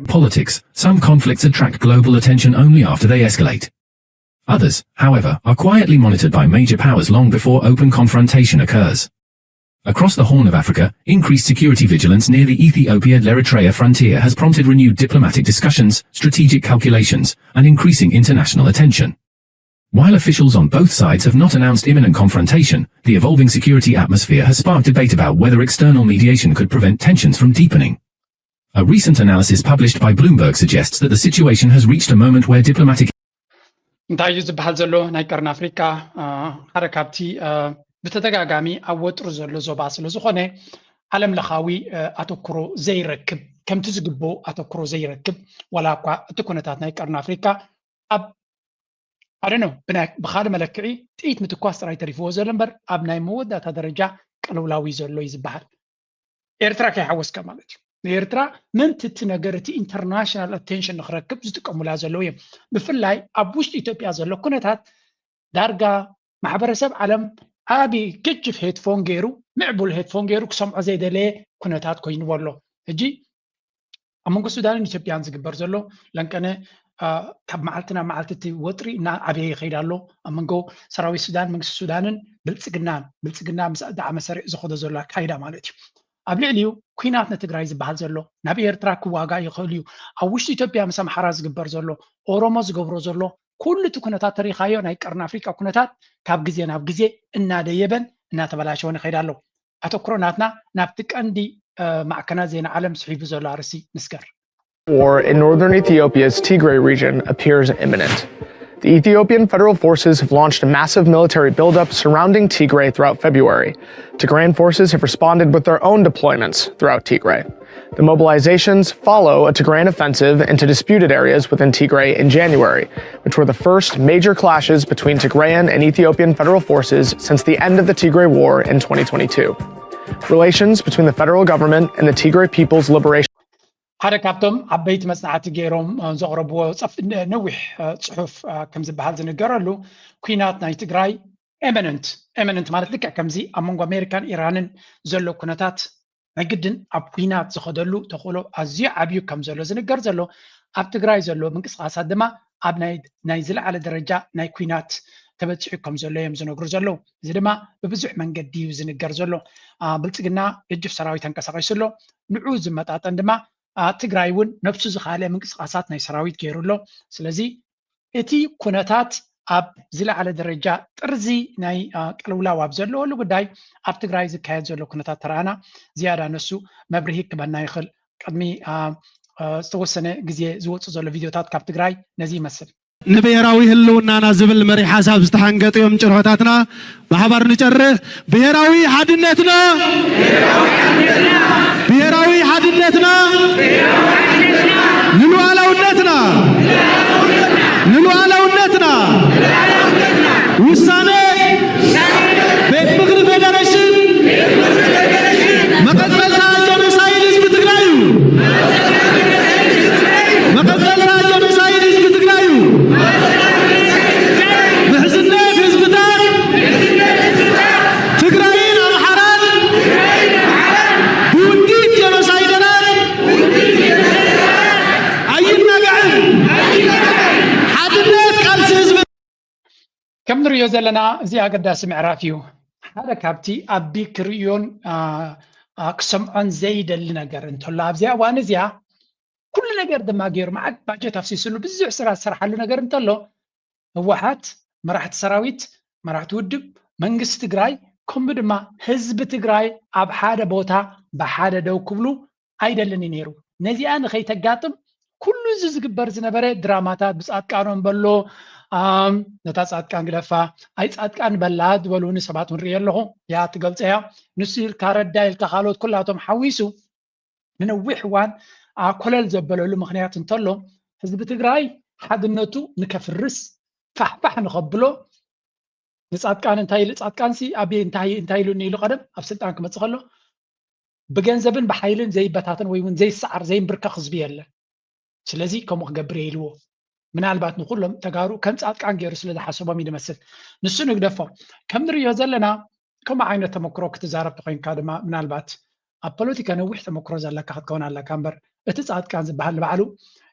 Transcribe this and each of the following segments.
Politics, some conflicts attract global attention only after they escalate. Others, however, are quietly monitored by major powers long before open confrontation occurs. Across the Horn of Africa, increased security vigilance near the Ethiopia-Eritrea frontier has prompted renewed diplomatic discussions, strategic calculations, and increasing international attention. While officials on both sides have not announced imminent confrontation, the evolving security atmosphere has sparked debate about whether external mediation could prevent tensions from deepening. A recent analysis published by Bloomberg suggests that the situation has reached a moment where diplomatic እንታይ እዩ ዝበሃል ዘሎ? ናይ ቀርኒ ኣፍሪካ ሓደ ካብቲ ብተደጋጋሚ ኣብ ወጥሪ ዘሎ ዞባ ስለዝኾነ ዓለም ለኻዊ ኣተኩሮ ዘይረክብ ከምቲ ዝግብኦ ኣተኩሮ ዘይረክብ ዋላ እኳ እቲ ኩነታት ናይ ቀርኒ ኣፍሪካ ኣብ ኣደኖ ብካልእ መለክዒ ጥይት ምትኳስ ጥራይ ተሪፍዎ ዘሎ እምበር ኣብ ናይ መወዳእታ ደረጃ ቅልውላው እዩ ዘሎ እዩ ዝበሃል። ኤርትራ ከይሓወስካ ማለት እዩ። ንኤርትራ ምእንቲ እቲ ነገር እቲ ኢንተርናሽናል ኣቴንሽን ንክረክብ ዝጥቀሙላ ዘለዉ እዮም። ብፍላይ ኣብ ውሽጢ ኢትዮጵያ ዘሎ ኩነታት ዳርጋ ማሕበረሰብ ዓለም ዓቢ ገጅፍ ሄድፎን ገይሩ ምዕቡል ሄድፎን ገይሩ ክሰምዖ ዘይደለየ ኩነታት ኮይንዎ ኣሎ። ሕጂ ኣብ መንጎ ሱዳንን ኢትዮጵያን ዝግበር ዘሎ ለንቀነ ካብ መዓልቲ ናብ መዓልቲ እቲ ወጥሪ እናዓበየ ይኸይድ ኣሎ። ኣብ መንጎ ሰራዊት ሱዳን መንግስቲ ሱዳንን ብልፅግናን ብልፅግና ምስ ዳዕመ ሰሪዕ ዝኸዶ ዘሎ ኣካይዳ ማለት እዩ። ኣብ ልዕሊኡ ኩናት ንትግራይ ዝበሃል ዘሎ ናብ ኤርትራ ክዋጋእ ይኽእል እዩ። ኣብ ውሽጢ ኢትዮጵያ ምስ ኣምሓራ ዝግበር ዘሎ ኦሮሞ ዝገብሮ ዘሎ ኩሉ እቲ ኩነታት ተሪኻዮ ናይ ቀርኒ ኣፍሪቃ ኩነታት ካብ ግዜ ናብ ግዜ እናደየበን እናተበላሸወን ይኸይድ ኣሎ። ኣተኩሮ ናትና ናብቲ ቀንዲ ማዕከናት ዜና ዓለም ስሒቡ ዘሎ ኣርእስቲ ንስገር። War in northern Ethiopia's Tigray region appears imminent. The Ethiopian Federal Forces have launched a massive military buildup surrounding Tigray throughout February. Tigrayan forces have responded with their own deployments throughout Tigray. The mobilizations follow a Tigrayan offensive into disputed areas within Tigray in January, which were the first major clashes between Tigrayan and Ethiopian federal forces since the end of the Tigray War in twenty twenty-two. Relations between the federal government and the Tigray People's Liberation ሓደ ካብቶም ዓበይቲ መፅናዕቲ ገይሮም ዘቕረብዎ ነዊሕ ፅሑፍ ከም ዝበሃል ዝንገረሉ ኩናት ናይ ትግራይ ኤመነንት ኤመነንት ማለት ልክዕ ከምዚ ኣብ መንጎ ኣሜሪካን ኢራንን ዘሎ ኩነታት ናይ ግድን ኣብ ኩናት ዝኸደሉ ተኽእሎ ኣዝዩ ዓብዩ ከም ዘሎ ዝንገር ዘሎ ኣብ ትግራይ ዘሎ ምንቅስቃሳት ድማ ኣብ ናይ ዝለዓለ ደረጃ ናይ ኩናት ተበፂሑ ከም ዘሎ እዮም ዝነግሩ ዘለዉ። እዚ ድማ ብብዙሕ መንገዲ እዩ ዝንገር ዘሎ። ብልፅግና እጅፍ ሰራዊት ተንቀሳቂሱ ኣሎ። ንዑ ዝመጣጠን ድማ ትግራይ እውን ነብሱ ዝካለ ምንቅስቃሳት ናይ ሰራዊት ገይሩ ኣሎ። ስለዚ እቲ ኩነታት ኣብ ዝለዓለ ደረጃ ጥርዚ ናይ ቅልውላው ኣብ ዘለወሉ ጉዳይ ኣብ ትግራይ ዝካየድ ዘሎ ኩነታት ተረኣና ዝያዳ ነሱ መብርሂ ክበና ይኽእል። ቅድሚ ዝተወሰነ ግዜ ዝወፁ ዘሎ ቪድዮታት ካብ ትግራይ ነዚ ይመስል። ንብሔራዊ ህልውናና ዝብል መሪ ሓሳብ ዝተሓንገጡ እዮም ጭርሖታትና። ብሓባር ንጨርሕ። ብሔራዊ ሓድነትና ብሔራዊ ሓድነትና ንሉዓላውነትና ንሉዓላውነትና ውሳነ ቤት ምኽሪ ፌደሬሽን መቐፀልታ ጆኖሳይድ ህዝቢ ትግራይ እዩ። መቐፀልታ ጆኖሳይድ ህዝቢ ትግራይ እዩ። ምሕዝነት ህዝብታት ትግራይን ኣምሓራን ብውዲት ጀኖሳይደራት ኣይናጋዕን። ሓድነት ቃልሲ ህዝቢ ከም ንሪኦ ዘለና እዚ ኣገዳሲ ምዕራፍ እዩ። ሓደ ካብቲ ኣቢ ክርእዮን ክሰምዖን ዘይደሊ ነገር እንተሎ ኣብዚኣ እዋን እዚኣ ኩሉ ነገር ድማ ገይሩ መዓት ባጀት ኣፍሲስሉ ብዙሕ ስራ ዝሰርሓሉ ነገር እንተሎ ህወሓት መራሕቲ ሰራዊት መራሕቲ ውድብ መንግስቲ ትግራይ ከምኡ ድማ ህዝቢ ትግራይ ኣብ ሓደ ቦታ ብሓደ ደው ክብሉ ኣይደልን እዩ ነይሩ። ነዚኣ ንኸይተጋጥም ኩሉ እዚ ዝግበር ዝነበረ ድራማታት ብፃድቃኖም በሎ ነታ ፃድቃን ግደፋ ኣይ ፃድቃን በላ ዝበሉኒ ሰባት እውን ሪኦ ኣለኹ። ያ ትገልፀያ ንሱ ኢልካ ረዳ ኢልካ ካልኦት ኩላቶም ሓዊሱ ንነዊሕ እዋን ኮለል ዘበለሉ ምኽንያት እንተሎ ህዝቢ ትግራይ ሓድነቱ ንከፍርስ ፋሕፋሕ ንኸብሎ ንፃድቃን እንታይ ኢሉ ፃድቃንሲ ኣብ እንታይ እንታይ ኢሉኒ ኢሉ ቀደም ኣብ ስልጣን ክመፅእ ከሎ ብገንዘብን ብሓይልን ዘይበታተን ወይ እውን ዘይሰዓር ዘይንብርከኽ ህዝቢ የለን። ስለዚ ከምኡ ክገብር እየ ኢልዎ። ምናልባት ንኩሎም ተጋሩ ከም ፃድቃን ገይሩ ስለ ዝሓሰቦም እዩ ዝመስል። ንሱ ንግደፎ ከም ንሪኦ ዘለና ከምኡ ዓይነት ተመክሮ ክትዛረብ ተኮይንካ ድማ ምናልባት ኣብ ፖለቲካ ነዊሕ ተመክሮ ዘለካ ክትከውን ኣለካ እምበር እቲ ፃድቃን ዝበሃል ንባዕሉ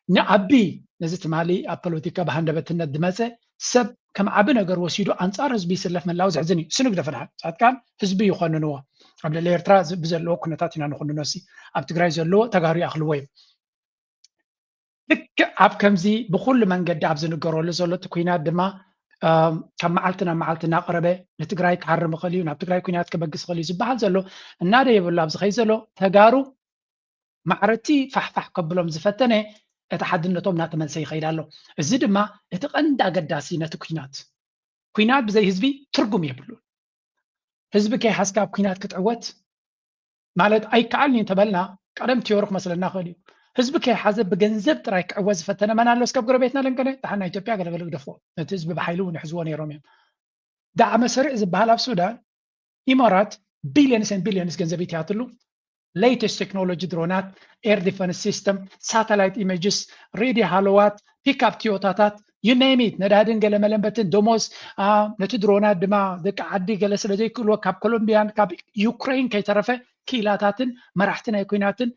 ንዓቢ ነዚ ትማሊ ኣብ ፖለቲካ ብሃንደበትነት ዝመፀ ሰብ ከም ዓቢ ነገር ወሲዱ ኣንፃር ህዝቢ ይስለፍ ምህላው ዘሕዝን እዩ። እሱ ንግደፎ ደሓን፣ ፃድቃን ህዝቢ ይኾንንዎ። ኣብ ልዕሊ ኤርትራ ዝ- ብዘለዎ ኩነታት ኢና ንኹንኖ። እሲ ኣብ ትግራይ ዘለዎ ተጋሩ ይኣኽልዎ እዮም። ልክዕ ኣብ ከምዚ ብኩሉ መንገዲ ኣብ ዝንገረሉ ዘሎ እቲ ኩናት ድማ እም፣ ካብ መዓልቲ ናብ መዓልቲ እናቐረበ ንትግራይ ክሃርም ይኽእል እዩ፣ ናብ ትግራይ ኩናት ክበግስ ይኽእል እዩ ዝበሃል ዘሎ እናደየበሉ ኣብ ዝኸይድ ዘሎ ተጋሩ ማዕረቲ ፋሕፋሕ ከብሎም ዝፈተነ እቲ ሓድነቶም እናተመልሰ ይኸይድ ኣሎ። እዚ ድማ እቲ ቀንዲ ኣገዳሲ ነቲ ኩናት ኩናት ብዘይ ህዝቢ ትርጉም የብሉን። ህዝቢ ከይሓዝካ ኣብ ኩናት ክትዕወት ማለት ኣይከኣልን እዩ እንተበልና ቀደም ቲዮሪ ክመስለና ክእል እዩ። ህዝቢ ከይሓዘ ብገንዘብ ጥራይ ክዕወት ዝፈተነ መን ኣሎ? እስከ ኣብ ጎረቤትና ለንቀነ ደሓን ናይ ኢትዮጵያ ገለገለ ግደፎ። ነቲ ህዝቢ ብሓይሊ እውን ይሕዝዎ ነይሮም እዮም። ዳዕመ ሰሪዕ ዝበሃል ኣብ ሱዳን ኢማራት ቢሊዮንስ ን ቢሊዮንስ ገንዘብ ይትያትሉ። ሌተስት ቴክኖሎጂ ድሮናት፣ ኤር ዲፈንስ ሲስተም፣ ሳተላይት ኢሜጅስ፣ ሬድዮ ሃለዋት፣ ፒክኣፕ ቲዮታታት፣ you name it፣ ነዳድን ገለ መለንበትን ደሞዝ፣ ነቲ ድሮናት ድማ ደቂ ዓዲ ገለ ስለ ዘይክእልዎ ካብ ኮሎምቢያን ካብ ዩክሬን ከይተረፈ ክኢላታትን መራሕቲ ናይ ኩናትን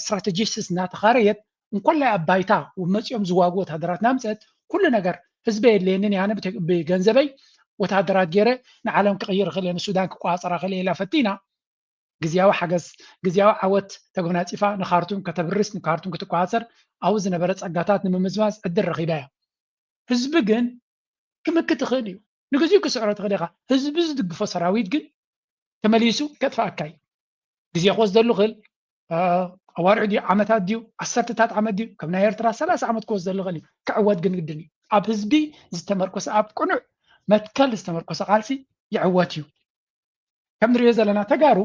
ስትራቴጂስትስ እናተኻረየት እንኮላይ ኣብ ባይታ መፂኦም ዝዋጉ ወታደራት እናምፀት ኩሉ ነገር ህዝበይ የድልየንን ያነ ብገንዘበይ ወታደራት ገይረ ንዓለም ክቕይር እኽእል እየ ንሱዳን ክቆፃፀራ እኽእል እየ ኢላ ፈቲና ግዝያዊ ሓገዝ ግዝያዊ ዓወት ተጎናፂፋ ንካርቱም ከተብርስ ንካርቱም ክትቆፃፀር ኣብኡ ዝነበረ ፀጋታት ንምምዝማዝ ዕድል ረኺባ እያ። ህዝቢ ግን ክምክት ይኽእል እዩ። ንግዚኡ ክስዕሮ ትኽእል ኢኻ። ህዝቢ ዝድግፎ ሰራዊት ግን ተመሊሱ ከጥፍኣካ እዩ። ግዜ ክወስደሉ ይኽእል። ኣዋርሕ ድዩ ዓመታት ድዩ ዓሰርተታት ዓመት ድዩ ከም ናይ ኤርትራ ሰላሳ ዓመት ክወስደሉ ይኽእል እዩ። ክዕወት ግን ግድን እዩ። ኣብ ህዝቢ ዝተመርኮሰ ኣብ ቅኑዕ መትከል ዝተመርኮሰ ቃልሲ ይዕወት እዩ። ከም ንሪኦ ዘለና ተጋሩ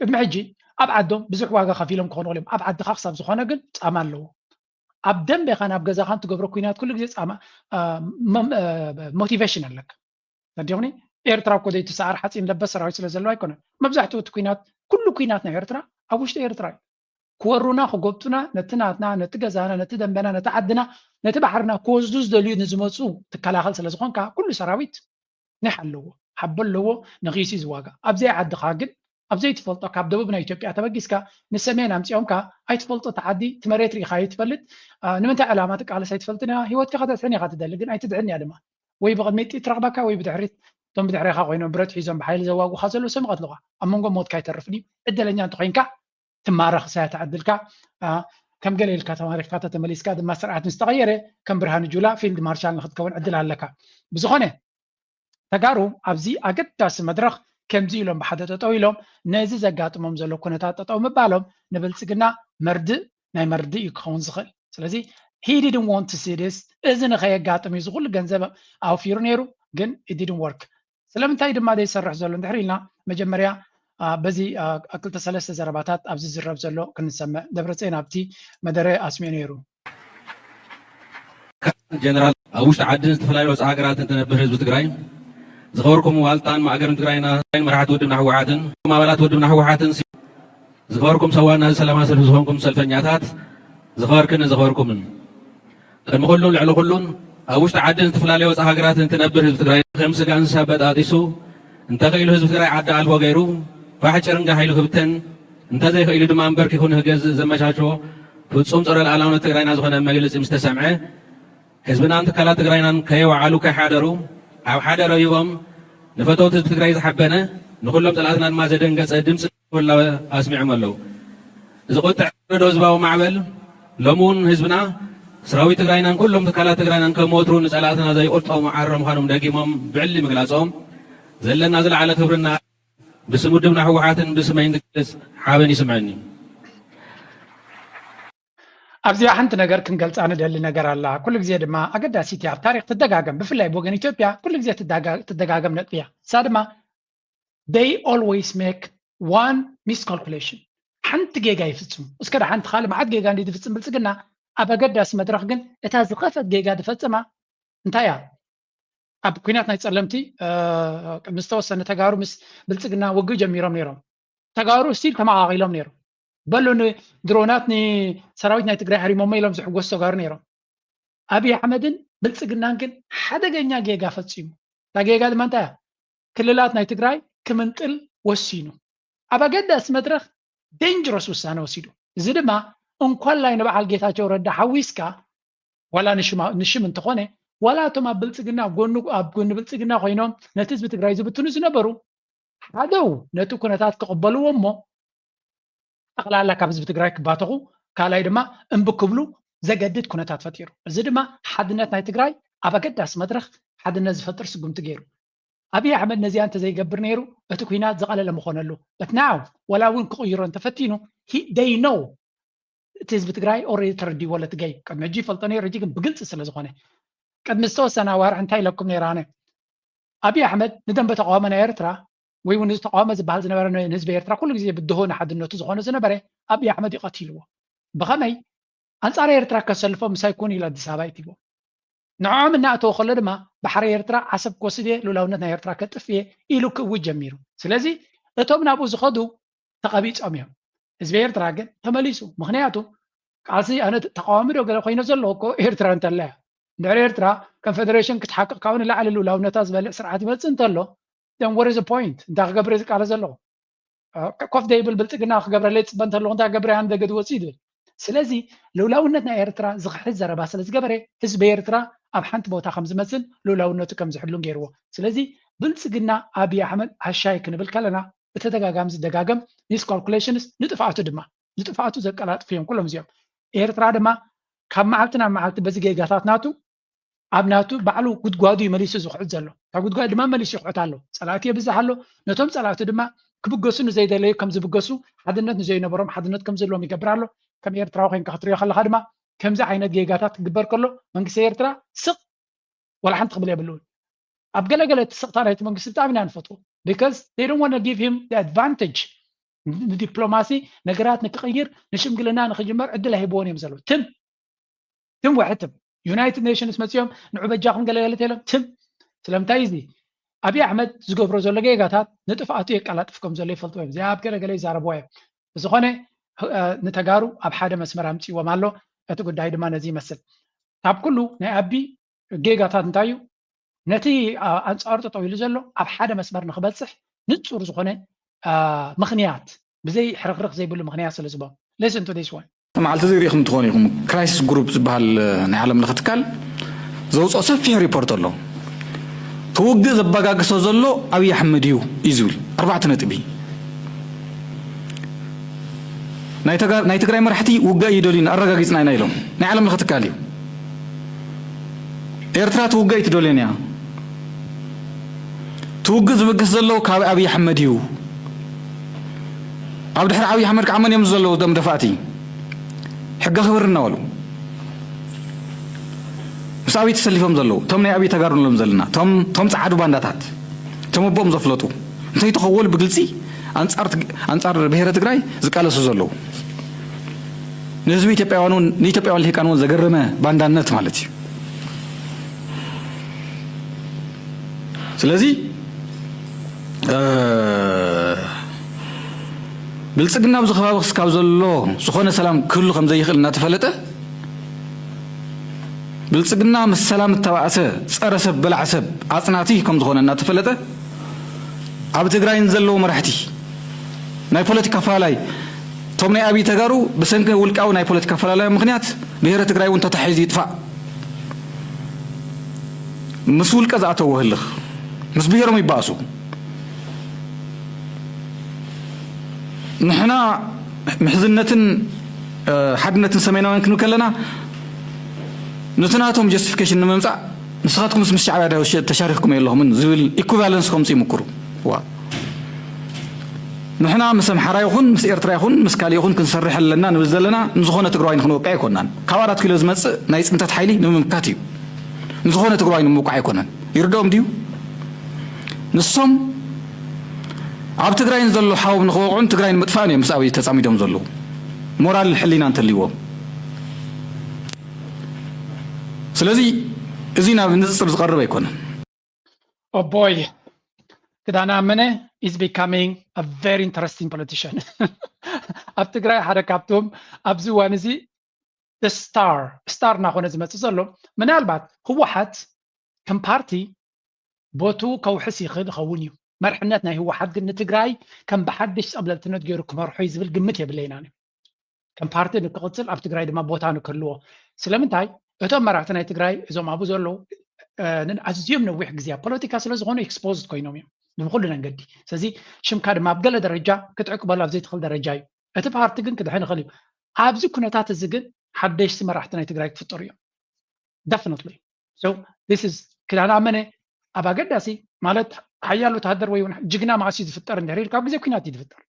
ቅድሚ ሕጂ ኣብ ዓዶም ብዙሕ ዋጋ ከፊሎም ክኾኑ እዮም። ኣብ ዓድኻ ክሳብ ዝኾነ ግን ፃማ ኣለዎ። ኣብ ደንቤኻን ኣብ ገዛኻን ትገብሮ ኩናት ኩሉ ግዜ ፃማ ሞቲቬሽን ኣለካ። ተዲኹኒ ኤርትራ እኮ ዘይትሰዓር ሓፂን ለበስ ሰራዊት ስለ ዘለዎ ኣይኮነን። መብዛሕትኡ እቲ ኩናት ኩሉ ኩናት ናይ ኤርትራ ኣብ ውሽጢ ኤርትራ እዩ። ክወሩና ክጎብጡና ነቲ ናትና ነቲ ገዛና ነቲ ደንበና ነቲ ዓድና ነቲ ባሕርና ክወስዱ ዝደልዩ ንዝመፁ ትከላኸል ስለ ዝኾንካ ኩሉ ሰራዊት ኒሕ ኣለዎ ሓቦ ኣለዎ ንኺሲ ዝዋጋ ኣብዘይ ዓድኻ ግን ኣብዘይ ትፈልጦ ካብ ደቡብ ናይ ኢትዮጵያ ተበጊስካ ንሰሜን ኣምፂኦምካ ኣይትፈልጦ እቲ ዓዲ እቲ መሬት ርኢኻ ኣይትፈልጥ ንምንታይ ዕላማ ትቃለስ ኣይትፈልጥን ኢኻ ሂወትካ ከተድሕን ኢኻ ትደሊ ግን ኣይትድሕን እያ ድማ ወይ ብቕድሚት ትረኽበካ ወይ ብድሕሪት እቶም ብድሕሬኻ ኮይኖም ብረት ሒዞም ብሓይሊ ዘዋጉኻ ዘለዉ ሰብ ይቐትሉኻ ኣብ መንጎ ሞትካ ኣይተርፍን እዩ ዕድለኛ እንተኮይንካ ትማረኽ ሳያ ተዓድልካ ከም ገለ ኢልካ ተማሪኽካ ተተመሊስካ ድማ ስርዓት ምስ ተቐየረ ከም ብርሃኑ ጁላ ፊልድ ማርሻል ንክትከውን ዕድል ኣለካ። ብዝኾነ ተጋሩ ኣብዚ ኣገዳሲ መድረኽ ከምዚ ኢሎም ብሓደ ጠጠው ኢሎም ነዚ ዘጋጥሞም ዘሎ ኩነታት ጠጠው ምባሎም ንብልፅግና መርድእ ናይ መርድእ እዩ ክኸውን ዝኽእል። ስለዚ he didn't want to see this እዚ ንኸየጋጥም እዩ ዝኩሉ ገንዘብ ኣውፊሩ ነይሩ ግን it didn't work። ስለምንታይ ድማ ዘይሰርሕ ዘሎ እንድሕር ኢልና መጀመርያ በዚ ክልተ ሰለስተ ዘረባታት ኣብዚ ዝረብ ዘሎ ክንሰምዕ ደብረፅዮን ኣብቲ መደረ ኣስሚዑ ነይሩ። ጀነራል ኣብ ውሽጢ ዓድን ዝተፈላለዩ ወፃኢ ሃገራትን ትነብር ህዝቢ ትግራይ ዝኸበርኩም ዋልታን ማእገርን ትግራይና መራሕቲ ውድብና ህወሓትን ኣባላት ውድብና ህወሓትን ዝኸበርኩም ሰዋና ሰላማዊ ሰልፊ ዝኾንኩም ሰልፈኛታት ዝኸበርክን ዝኸበርኩምን ቅድሚ ኩሉን ልዕሊ ኩሉን ኣብ ውሽጢ ዓድን ዝተፈላለዩ ወፃኢ ሃገራትን ትነብር ህዝቢ ትግራይ ከም ስጋ እንስሳ በጣጢሱ እንተኽኢሉ ህዝቢ ትግራይ ዓዲ ኣልቦ ገይሩ ፋሕ ጭርንጋ ሓይሉ ክብተን እንተዘይኽኢሉ ድማ ኣንበርኪኹ ንክገዝእ ዘመቻችዎ ፍፁም ፀረ ልኣላውነት ትግራይና ዝኾነ መግለፂ ምስ ተሰምዐ ህዝብናን ትካላት ትግራይናን ከየወዓሉ ከይሓደሩ ኣብ ሓደ ረቢቦም ንፈተውቲ ህዝቢ ትግራይ ዝሓበነ ንኩሎም ፀላእትና ድማ ዘደንገፀ ድምፂ ህላወ ኣስሚዖም ኣለዉ። እዚ ቁጥዕ ወረዶ ህዝባዊ ማዕበል ሎሚ እውን ህዝብና ሰራዊት ትግራይናን ኩሎም ትካላት ትግራይናን ከም ወትሩ ንፀላእትና ዘይቁልጠሙ ዓረ ምዃኖም ደጊሞም ብዕሊ ምግላፆም ዘለና ዝለዓለ ክብርና ብስም ውድብና ህወሓትን ብስመይን ዝገልፅ ሓበን ይስምዐኒ። ኣብዚኣ ሓንቲ ነገር ክንገልፃ ንደሊ ነገር ኣላ። ኩሉ ግዜ ድማ ኣገዳሲት እያ፣ ኣብ ታሪክ ትደጋገም፣ ብፍላይ ብወገን ኢትዮጵያ ኩሉ ግዜ ትደጋገም ነጥቢ እያ። እሳ ድማ they always make one miscalculation፣ ሓንቲ ጌጋ ይፍፅሙ። እስከ ደሓንቲ ካልእ መዓት ጌጋ እንዲ ዝፍፅም ብልፅግና፣ ኣብ ኣገዳሲ መድረክ ግን እታ ዝኸፈት ጌጋ ዝፈፀማ እንታይ እያ? ኣብ ኩናት ናይ ፀለምቲ ቅድሚ ዝተወሰነ ተጋሩ ምስ ብልፅግና ውግእ ጀሚሮም ነይሮም። ተጋሩ ስቲል ተመቓቒሎም ነይሮም። በሉ ንድሮናት ንሰራዊት ናይ ትግራይ ሃሪሞሞ ኢሎም ዝሕጎሱ ተጋሩ ነይሮም። ኣብይ ኣሕመድን ብልፅግናን ግን ሓደገኛ ጌጋ ፈፂሙ። እታ ጌጋ ድማ እንታይ እያ? ክልላት ናይ ትግራይ ክምንጥል ወሲኑ። ኣብ ኣገዳሲ መድረኽ ዴንጀረስ ውሳነ ወሲዱ። እዚ ድማ እንኳላይ ንበዓል ጌታቸው ረዳ ሓዊስካ ዋላ ንሽም እንተኾነ ዋላ እቶም ኣብ ብልፅግና ኣብ ጎኒ ብልፅግና ኮይኖም ነቲ ህዝቢ ትግራይ ዝብትኑ ዝነበሩ ሓደው ነቲ ኩነታት ክቕበልዎ እሞ ጠቕላላ ካብ ህዝቢ ትግራይ ክባተኹ ካልኣይ ድማ እምቢ ክብሉ ዘገድድ ኩነታት ፈጢሩ። እዚ ድማ ሓድነት ናይ ትግራይ ኣብ ኣገዳሲ መድረኽ ሓድነት ዝፈጥር ስጉምቲ ገይሩ። ኣብይ ኣሕመድ ነዚኣ እንተዘይገብር ነይሩ እቲ ኩናት ዝቐለለ ምኾነሉ። But now ወላ እውን ክቕይሮ እንተፈቲኑ they know እቲ ህዝቢ ትግራይ already ተረዲዎ ለትገይ ቅድሚ ሕጂ ይፈልጦ ነይሩ ሕጂ ግን ብግልፂ ስለ ዝኾነ ቅድሚ ዝተወሰነ ኣዋርሕ እንታይ ኢለኩም ነይረ ኣነ ኣብይ ኣሕመድ ንደንበ ተቃዋሚ ናይ ኤርትራ ወይ እውን እዚ ተቃዋሚ ዝበሃል ዝነበረ ንህዝቢ ኤርትራ ኩሉ ግዜ ብድሆ ንሓድነቱ ዝኾነ ዝነበረ ኣብይ ኣሕመድ እዩ ቀቲልዎ። ብኸመይ ኣንፃር ኤርትራ ከሰልፎ ምሳይ ኩን ኢሉ ኣዲስ ኣበባ ይትዎ ንዕኦም እናእተወ ከሎ ድማ ባሕሪ ኤርትራ ዓሰብ ክወስድ እየ ልኡላውነት ናይ ኤርትራ ከጥፍ እየ ኢሉ ክእውጅ ጀሚሩ። ስለዚ እቶም ናብኡ ዝኸዱ ተቐቢፆም እዮም። ህዝቢ ኤርትራ ግን ተመሊሱ። ምክንያቱ ቃልሲ ኣነ ተቃዋሚ ዶ ገለ ኮይነ ዘለዎ እኮ ኤርትራ እንተላ እያ። ድሕሪ ኤርትራ ከም ፌደሬሽን ክትሓቅቕ ካብኡ ንላዕሊ ልኡላውነታ ዝበልዕ ስርዓት ይመፅእ እንተሎ then what is the point እንታይ ክገብር ዝቃለ ዘለኹ ኮፍ ደይብል ብልፅግና ክገብረለይ ፅበ እንተለኹ እንታይ ክገብረ ኣነ ደገ ዝወፅእ ይብል። ስለዚ ልኡላውነት ናይ ኤርትራ ዝኽሕድ ዘረባ ስለ ዝገበረ ህዝቢ ኤርትራ ኣብ ሓንቲ ቦታ ከም ዝመፅን ልኡላውነቱ ከም ዝሕሉን ገይርዎ። ስለዚ ብልፅግና ኣብይ ኣሕመድ ሃሻይ ክንብል ከለና ብተደጋጋሚ ዝደጋገም miscalculations ንጥፍኣቱ ድማ ንጥፍኣቱ ዘቀላጥፉ እዮም ኩሎም እዚኦም። ኤርትራ ድማ ካብ መዓልቲ ናብ መዓልቲ በዚ ጌጋታት ናቱ ኣብ ናቱ ባዕሉ ጉድጓዱ እዩ መሊሱ ዝኹዕት ዘሎ። እታ ጉድጓድ ድማ መሊሱ ይኹዕት ኣሎ። ፀላእቲ የብዝሕ ኣሎ። ነቶም ፀላእቲ ድማ ክብገሱ ንዘይደለዩ ከም ዝብገሱ፣ ሓድነት ንዘይነበሮም ሓድነት ከም ዘለዎም ይገብር ኣሎ። ከም ኤርትራዊ ኮይንካ ክትሪኦ ከለካ ድማ ከምዚ ዓይነት ጌጋታት ክግበር ከሎ መንግስቲ ኤርትራ ስቕ ዋላ ሓንቲ ክብል የብሉን። ኣብ ገለገለ እቲ ስቕታ ናይቲ መንግስቲ ብጣዕሚ ኢና ንፈትዎ because they don't want to give him the advantage ንዲፕሎማሲ ነገራት ንክቕይር ንሽምግልና ንክጅመር ዕድል ኣይህብዎን እዮም ዘለዉ። ትም ትም ወሕትም ዩናይትድ ኔሽንስ መፅኦም ንዑ በጃኹም ገለገለ ተሎም ትም ስለምንታይ እዚ ኣብይ ኣሕመድ ዝገብሮ ዘሎ ጌጋታት ንጥፍኣቱ የቀላጥፍ ከም ዘሎ ይፈልጥዎ እዮም። እዚኣ ኣብ ገለገለ ይዛረብዋ እዮም። ብዝኾነ ንተጋሩ ኣብ ሓደ መስመር ኣምፅዎም ኣሎ። እቲ ጉዳይ ድማ ነዚ ይመስል። ካብ ኩሉ ናይ ኣቢ ጌጋታት እንታይ እዩ? ነቲ ኣንፃሩ ጠጠው ኢሉ ዘሎ ኣብ ሓደ መስመር ንክበፅሕ ንፁር ዝኾነ ምክንያት ብዘይ ሕርክርክ ዘይብሉ ምክንያት ስለ ዝበም listen to this one። መዓልቲ እዚ ሪኢኹም ትኾኑ ኢኹም። ክራይሲስ ግሩፕ ዝበሃል ናይ ዓለም ለኸ ትካል ዘውፅኦ ሰፊሕ ሪፖርት ኣሎ። እቲ ውግእ ዘበጋግሶ ዘሎ ኣብይ ኣሕመድ እዩ እዩ ዝብል ኣርባዕተ ነጥቢ። ናይ ትግራይ መራሕቲ ውግእ ይደልዩና ኣረጋጊፅና ኢና ኢሎም ናይ ዓለም ለኸ ትካል እዩ። ኤርትራ ትውግእ ኣይትደልዮን እያ። ትውግእ ዝብግስ ዘሎ ካብ ኣብይ ኣሕመድ እዩ። ኣብ ድሕሪ ኣብይ ኣሕመድ ከዓ መን እዮም ዘለዉ ደም ደፋእቲ? ሕጊ ኣኽብር እናበሉ ምስ ኣብይ ተሰሊፎም ዘለዉ እቶም ናይ ኣብይ ተጋሩ ንብሎም ዘለና እቶም ፃዓዱ ባንዳታት እቶም ኣቦኦም ዘፍለጡ እንተይተኸወሉ ብግልፂ ኣንፃር ብሄረ ትግራይ ዝቃለሱ ዘለዉ ንህዝቢ ኢትዮጵያውያን እውን ንኢትዮጵያውያን ልሂቃን እውን ዘገረመ ባንዳነት ማለት እዩ። ስለዚ ብልፅግና ኣብዚ ከባቢ ክስካብ ዘሎ ዝኾነ ሰላም ክህሉ ከም ዘይኽእል እናተፈለጠ ብልፅግና ምስ ሰላም እተባእሰ ፀረ ሰብ በላዕ ሰብ ኣፅናቲ ከም ዝኾነ እናተፈለጠ ኣብ ትግራይ ንዘለዉ መራሕቲ ናይ ፖለቲካ ኣፈላላይ እቶም ናይ ኣብይ ተጋሩ ብሰንኪ ውልቃዊ ናይ ፖለቲካ ኣፈላላይ ምክንያት ብሄረ ትግራይ እውን ተታሒዙ ይጥፋእ ምስ ውልቀ ዝኣተዎ ህልኽ ምስ ብሄሮም ይባእሱ። ንሕና ምሕዝነትን ሓድነትን ሰሜናውያን ክንብል ከለና ነቲ ናቶም ጀስቲፊኬሽን ንምምፃእ ንስኻትኩምስ ምስ ሻዕብያ ተሻሪኽኩም የለኹምን ዝብል ኢኩቫለንስ ከምፁ ይምክሩ። ንሕና ምስ ኣምሓራ ይኹን ምስ ኤርትራ ይኹን ምስ ካሊእ ይኹን ክንሰርሕ ኣለና ንብል ዘለና ንዝኾነ ትግራዋይ ንክንወቅዕ ኣይኮናን። ካብ ኣራት ኪሎ ዝመፅእ ናይ ፅንተት ሓይሊ ንምምካት እዩ። ንዝኾነ ትግራዋይ ንምውቃዕ ኣይኮነን። ይርድኦም ድዩ? ንሶም ኣብ ትግራይ ንዘሎ ሓዎም ንክወቕዑን ትግራይ ንምጥፋእን እዮም ምስ ኣብይ ተፃሚዶም ዘለዉ። ሞራል ሕሊና እንተልይዎም። ስለዚ እዚ ናብ ንፅፅር ዝቐርብ ኣይኮነን። ኦቦይ ክዳነ ኣመነ is becoming a very interesting politician ኣብ ትግራይ ሓደ ካብቶም ኣብዚ እዋን እዚ ስታር ስታር እናኾነ ዝመፅእ ዘሎ ምናልባት ህወሓት ከም ፓርቲ ቦቱ ከውሕስ ይኽእል ይኸውን እዩ። መርሕነት ናይ ህወሓት ግን ንትግራይ ከም ብሓድሽ ፀብለልትነት ገይሩ ክመርሖ እዩ ዝብል ግምት የብለይናን እዩ። ከም ፓርቲ ንክቕፅል ኣብ ትግራይ ድማ ቦታ ንክህልዎ። ስለምንታይ እቶም መራሕቲ ናይ ትግራይ እዞም ኣብኡ ዘለዉ ኣዝዮም ነዊሕ ግዜ ኣብ ፖለቲካ ስለ ዝኾኑ exposed ኮይኖም እዮም ብኩሉ መንገዲ። ስለዚ ሽምካ ድማ ኣብ ገለ ደረጃ ክትዕቅበሉ ኣብ ዘይትኽእል ደረጃ እዩ። እቲ ፓርቲ ግን ክድሕን ይኽእል እዩ። ኣብዚ ኩነታት እዚ ግን ሓደሽቲ መራሕቲ ናይ ትግራይ ክፍጠሩ እዮም definitely። So this is ክዳን ኣመነ ኣብ ኣገዳሲ ማለት ሓያል ወታደር ወይ ጅግና መዓስ እዩ ዝፍጠር እንድሕር ኢልካ ኣብ ግዜ ኩናት እዩ ዝፍጠር።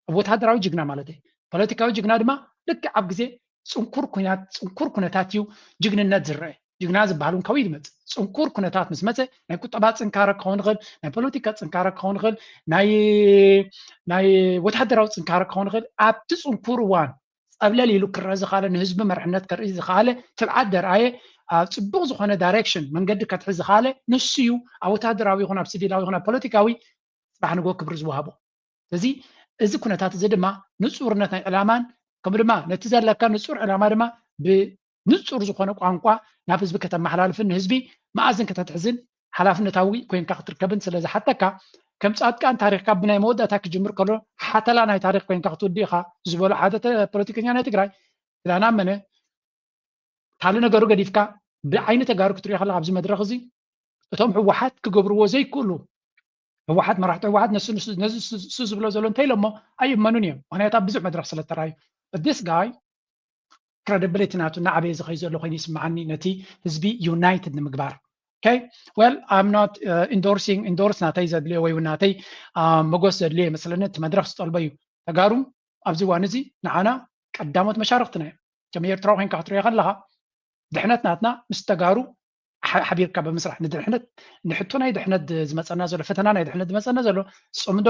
ወታደራዊ ጅግና ማለት እዩ። ፖለቲካዊ ጅግና ድማ ልክዕ ኣብ ግዜ ፅንኩር ኩናት ፅንኩር ኩነታት እዩ ጅግንነት ዝረአ። ጅግና ዝበሃል እውን ካብኡ ይመፅእ። ፅንኩር ኩነታት ምስ መፀ ናይ ቁጠባ ፅንካረ ክኸውን ይኽእል፣ ናይ ፖለቲካ ፅንካረ ክኸውን ይኽእል፣ ናይ ናይ ወታደራዊ ፅንካረ ክኸውን ይኽእል። ኣብቲ ፅንኩር እዋን ፀብለል ኢሉ ክረአ ዝኸኣለ ንህዝቢ መርሕነት ከርኢ ዝኸኣለ ትብዓት ደርኣየ ኣብ ፅቡቕ ዝኾነ direction መንገዲ ከትሕዝ ዝኸኣለ ንሱ እዩ ኣብ ወታደራዊ ይኹን ኣብ ሲቪላዊ ይኹን ኣብ ፖለቲካዊ ፅባሕ ንግሆ ክብሪ ዝወሃቦ። ስለዚ እዚ ኩነታት እዚ ድማ ንፁርነት ናይ ዕላማን ከምኡ ድማ ነቲ ዘለካ ንፁር ዕላማ ድማ ብንፁር ዝኾነ ቋንቋ ናብ ህዝቢ ከተመሓላልፍን ንህዝቢ መኣዝን ከተትሕዝን ሓላፍነታዊ ኮይንካ ክትርከብን ስለ ዝሓተካ ከም ፃድቃን ታሪኽካ ብናይ መወዳእታ ክጅምር ከሎ ሓተላ ናይ ታሪኽ ኮይንካ ክትውድእ ኢኻ ዝበሎ ሓደ ተ- ፖለቲከኛ ናይ ትግራይ ክዳን ኣመነ ካልእ ነገሩ ገዲፍካ ብዓይኒ ተጋሩ ክትሪኦ ከለካ ኣብዚ መድረኽ እዚ እቶም ህወሓት ክገብርዎ ዘይክእሉ ህወሓት መራሕቲ ህወሓት ነሱ ነሱ- ነዚ ንሱ- ንሱ ዝብሎ ዘሎ እንተኢሎሞ ኣይእመኑን እዮም። ምክንያቱ ኣብ ብዙሕ መድረኽ ስለ ተራዩ this guy credibility ናቱ እናዓበየ ዝኸይ ዘሎ ኮይኑ ይስምዓኒ ነቲ ህዝቢ united ንምግባር። Okay well I'm not endorsing endorse ናተይ ዘድልዮ ወይ እውን ናተይ መጎስ ዘድልዮ ይመስለኒ እቲ መድረኽ ዝጠልቦ እዩ። ተጋሩ ኣብዚ እዋን እዚ ንዓና ቀዳሞት መሻርክትና እዮም። ከም ኤርትራዊ ኮይንካ ክትሪኦ ከለካ ድሕነት ናትና ምስ ተጋሩ ሓ- ሓቢርካ ብምስራሕ ንድሕነት ንሕቶ ናይ ድሕነት ዝመፀና ዘሎ ፈተና ናይ ድሕነት ዝመፀና ዘሎ ፅምዶ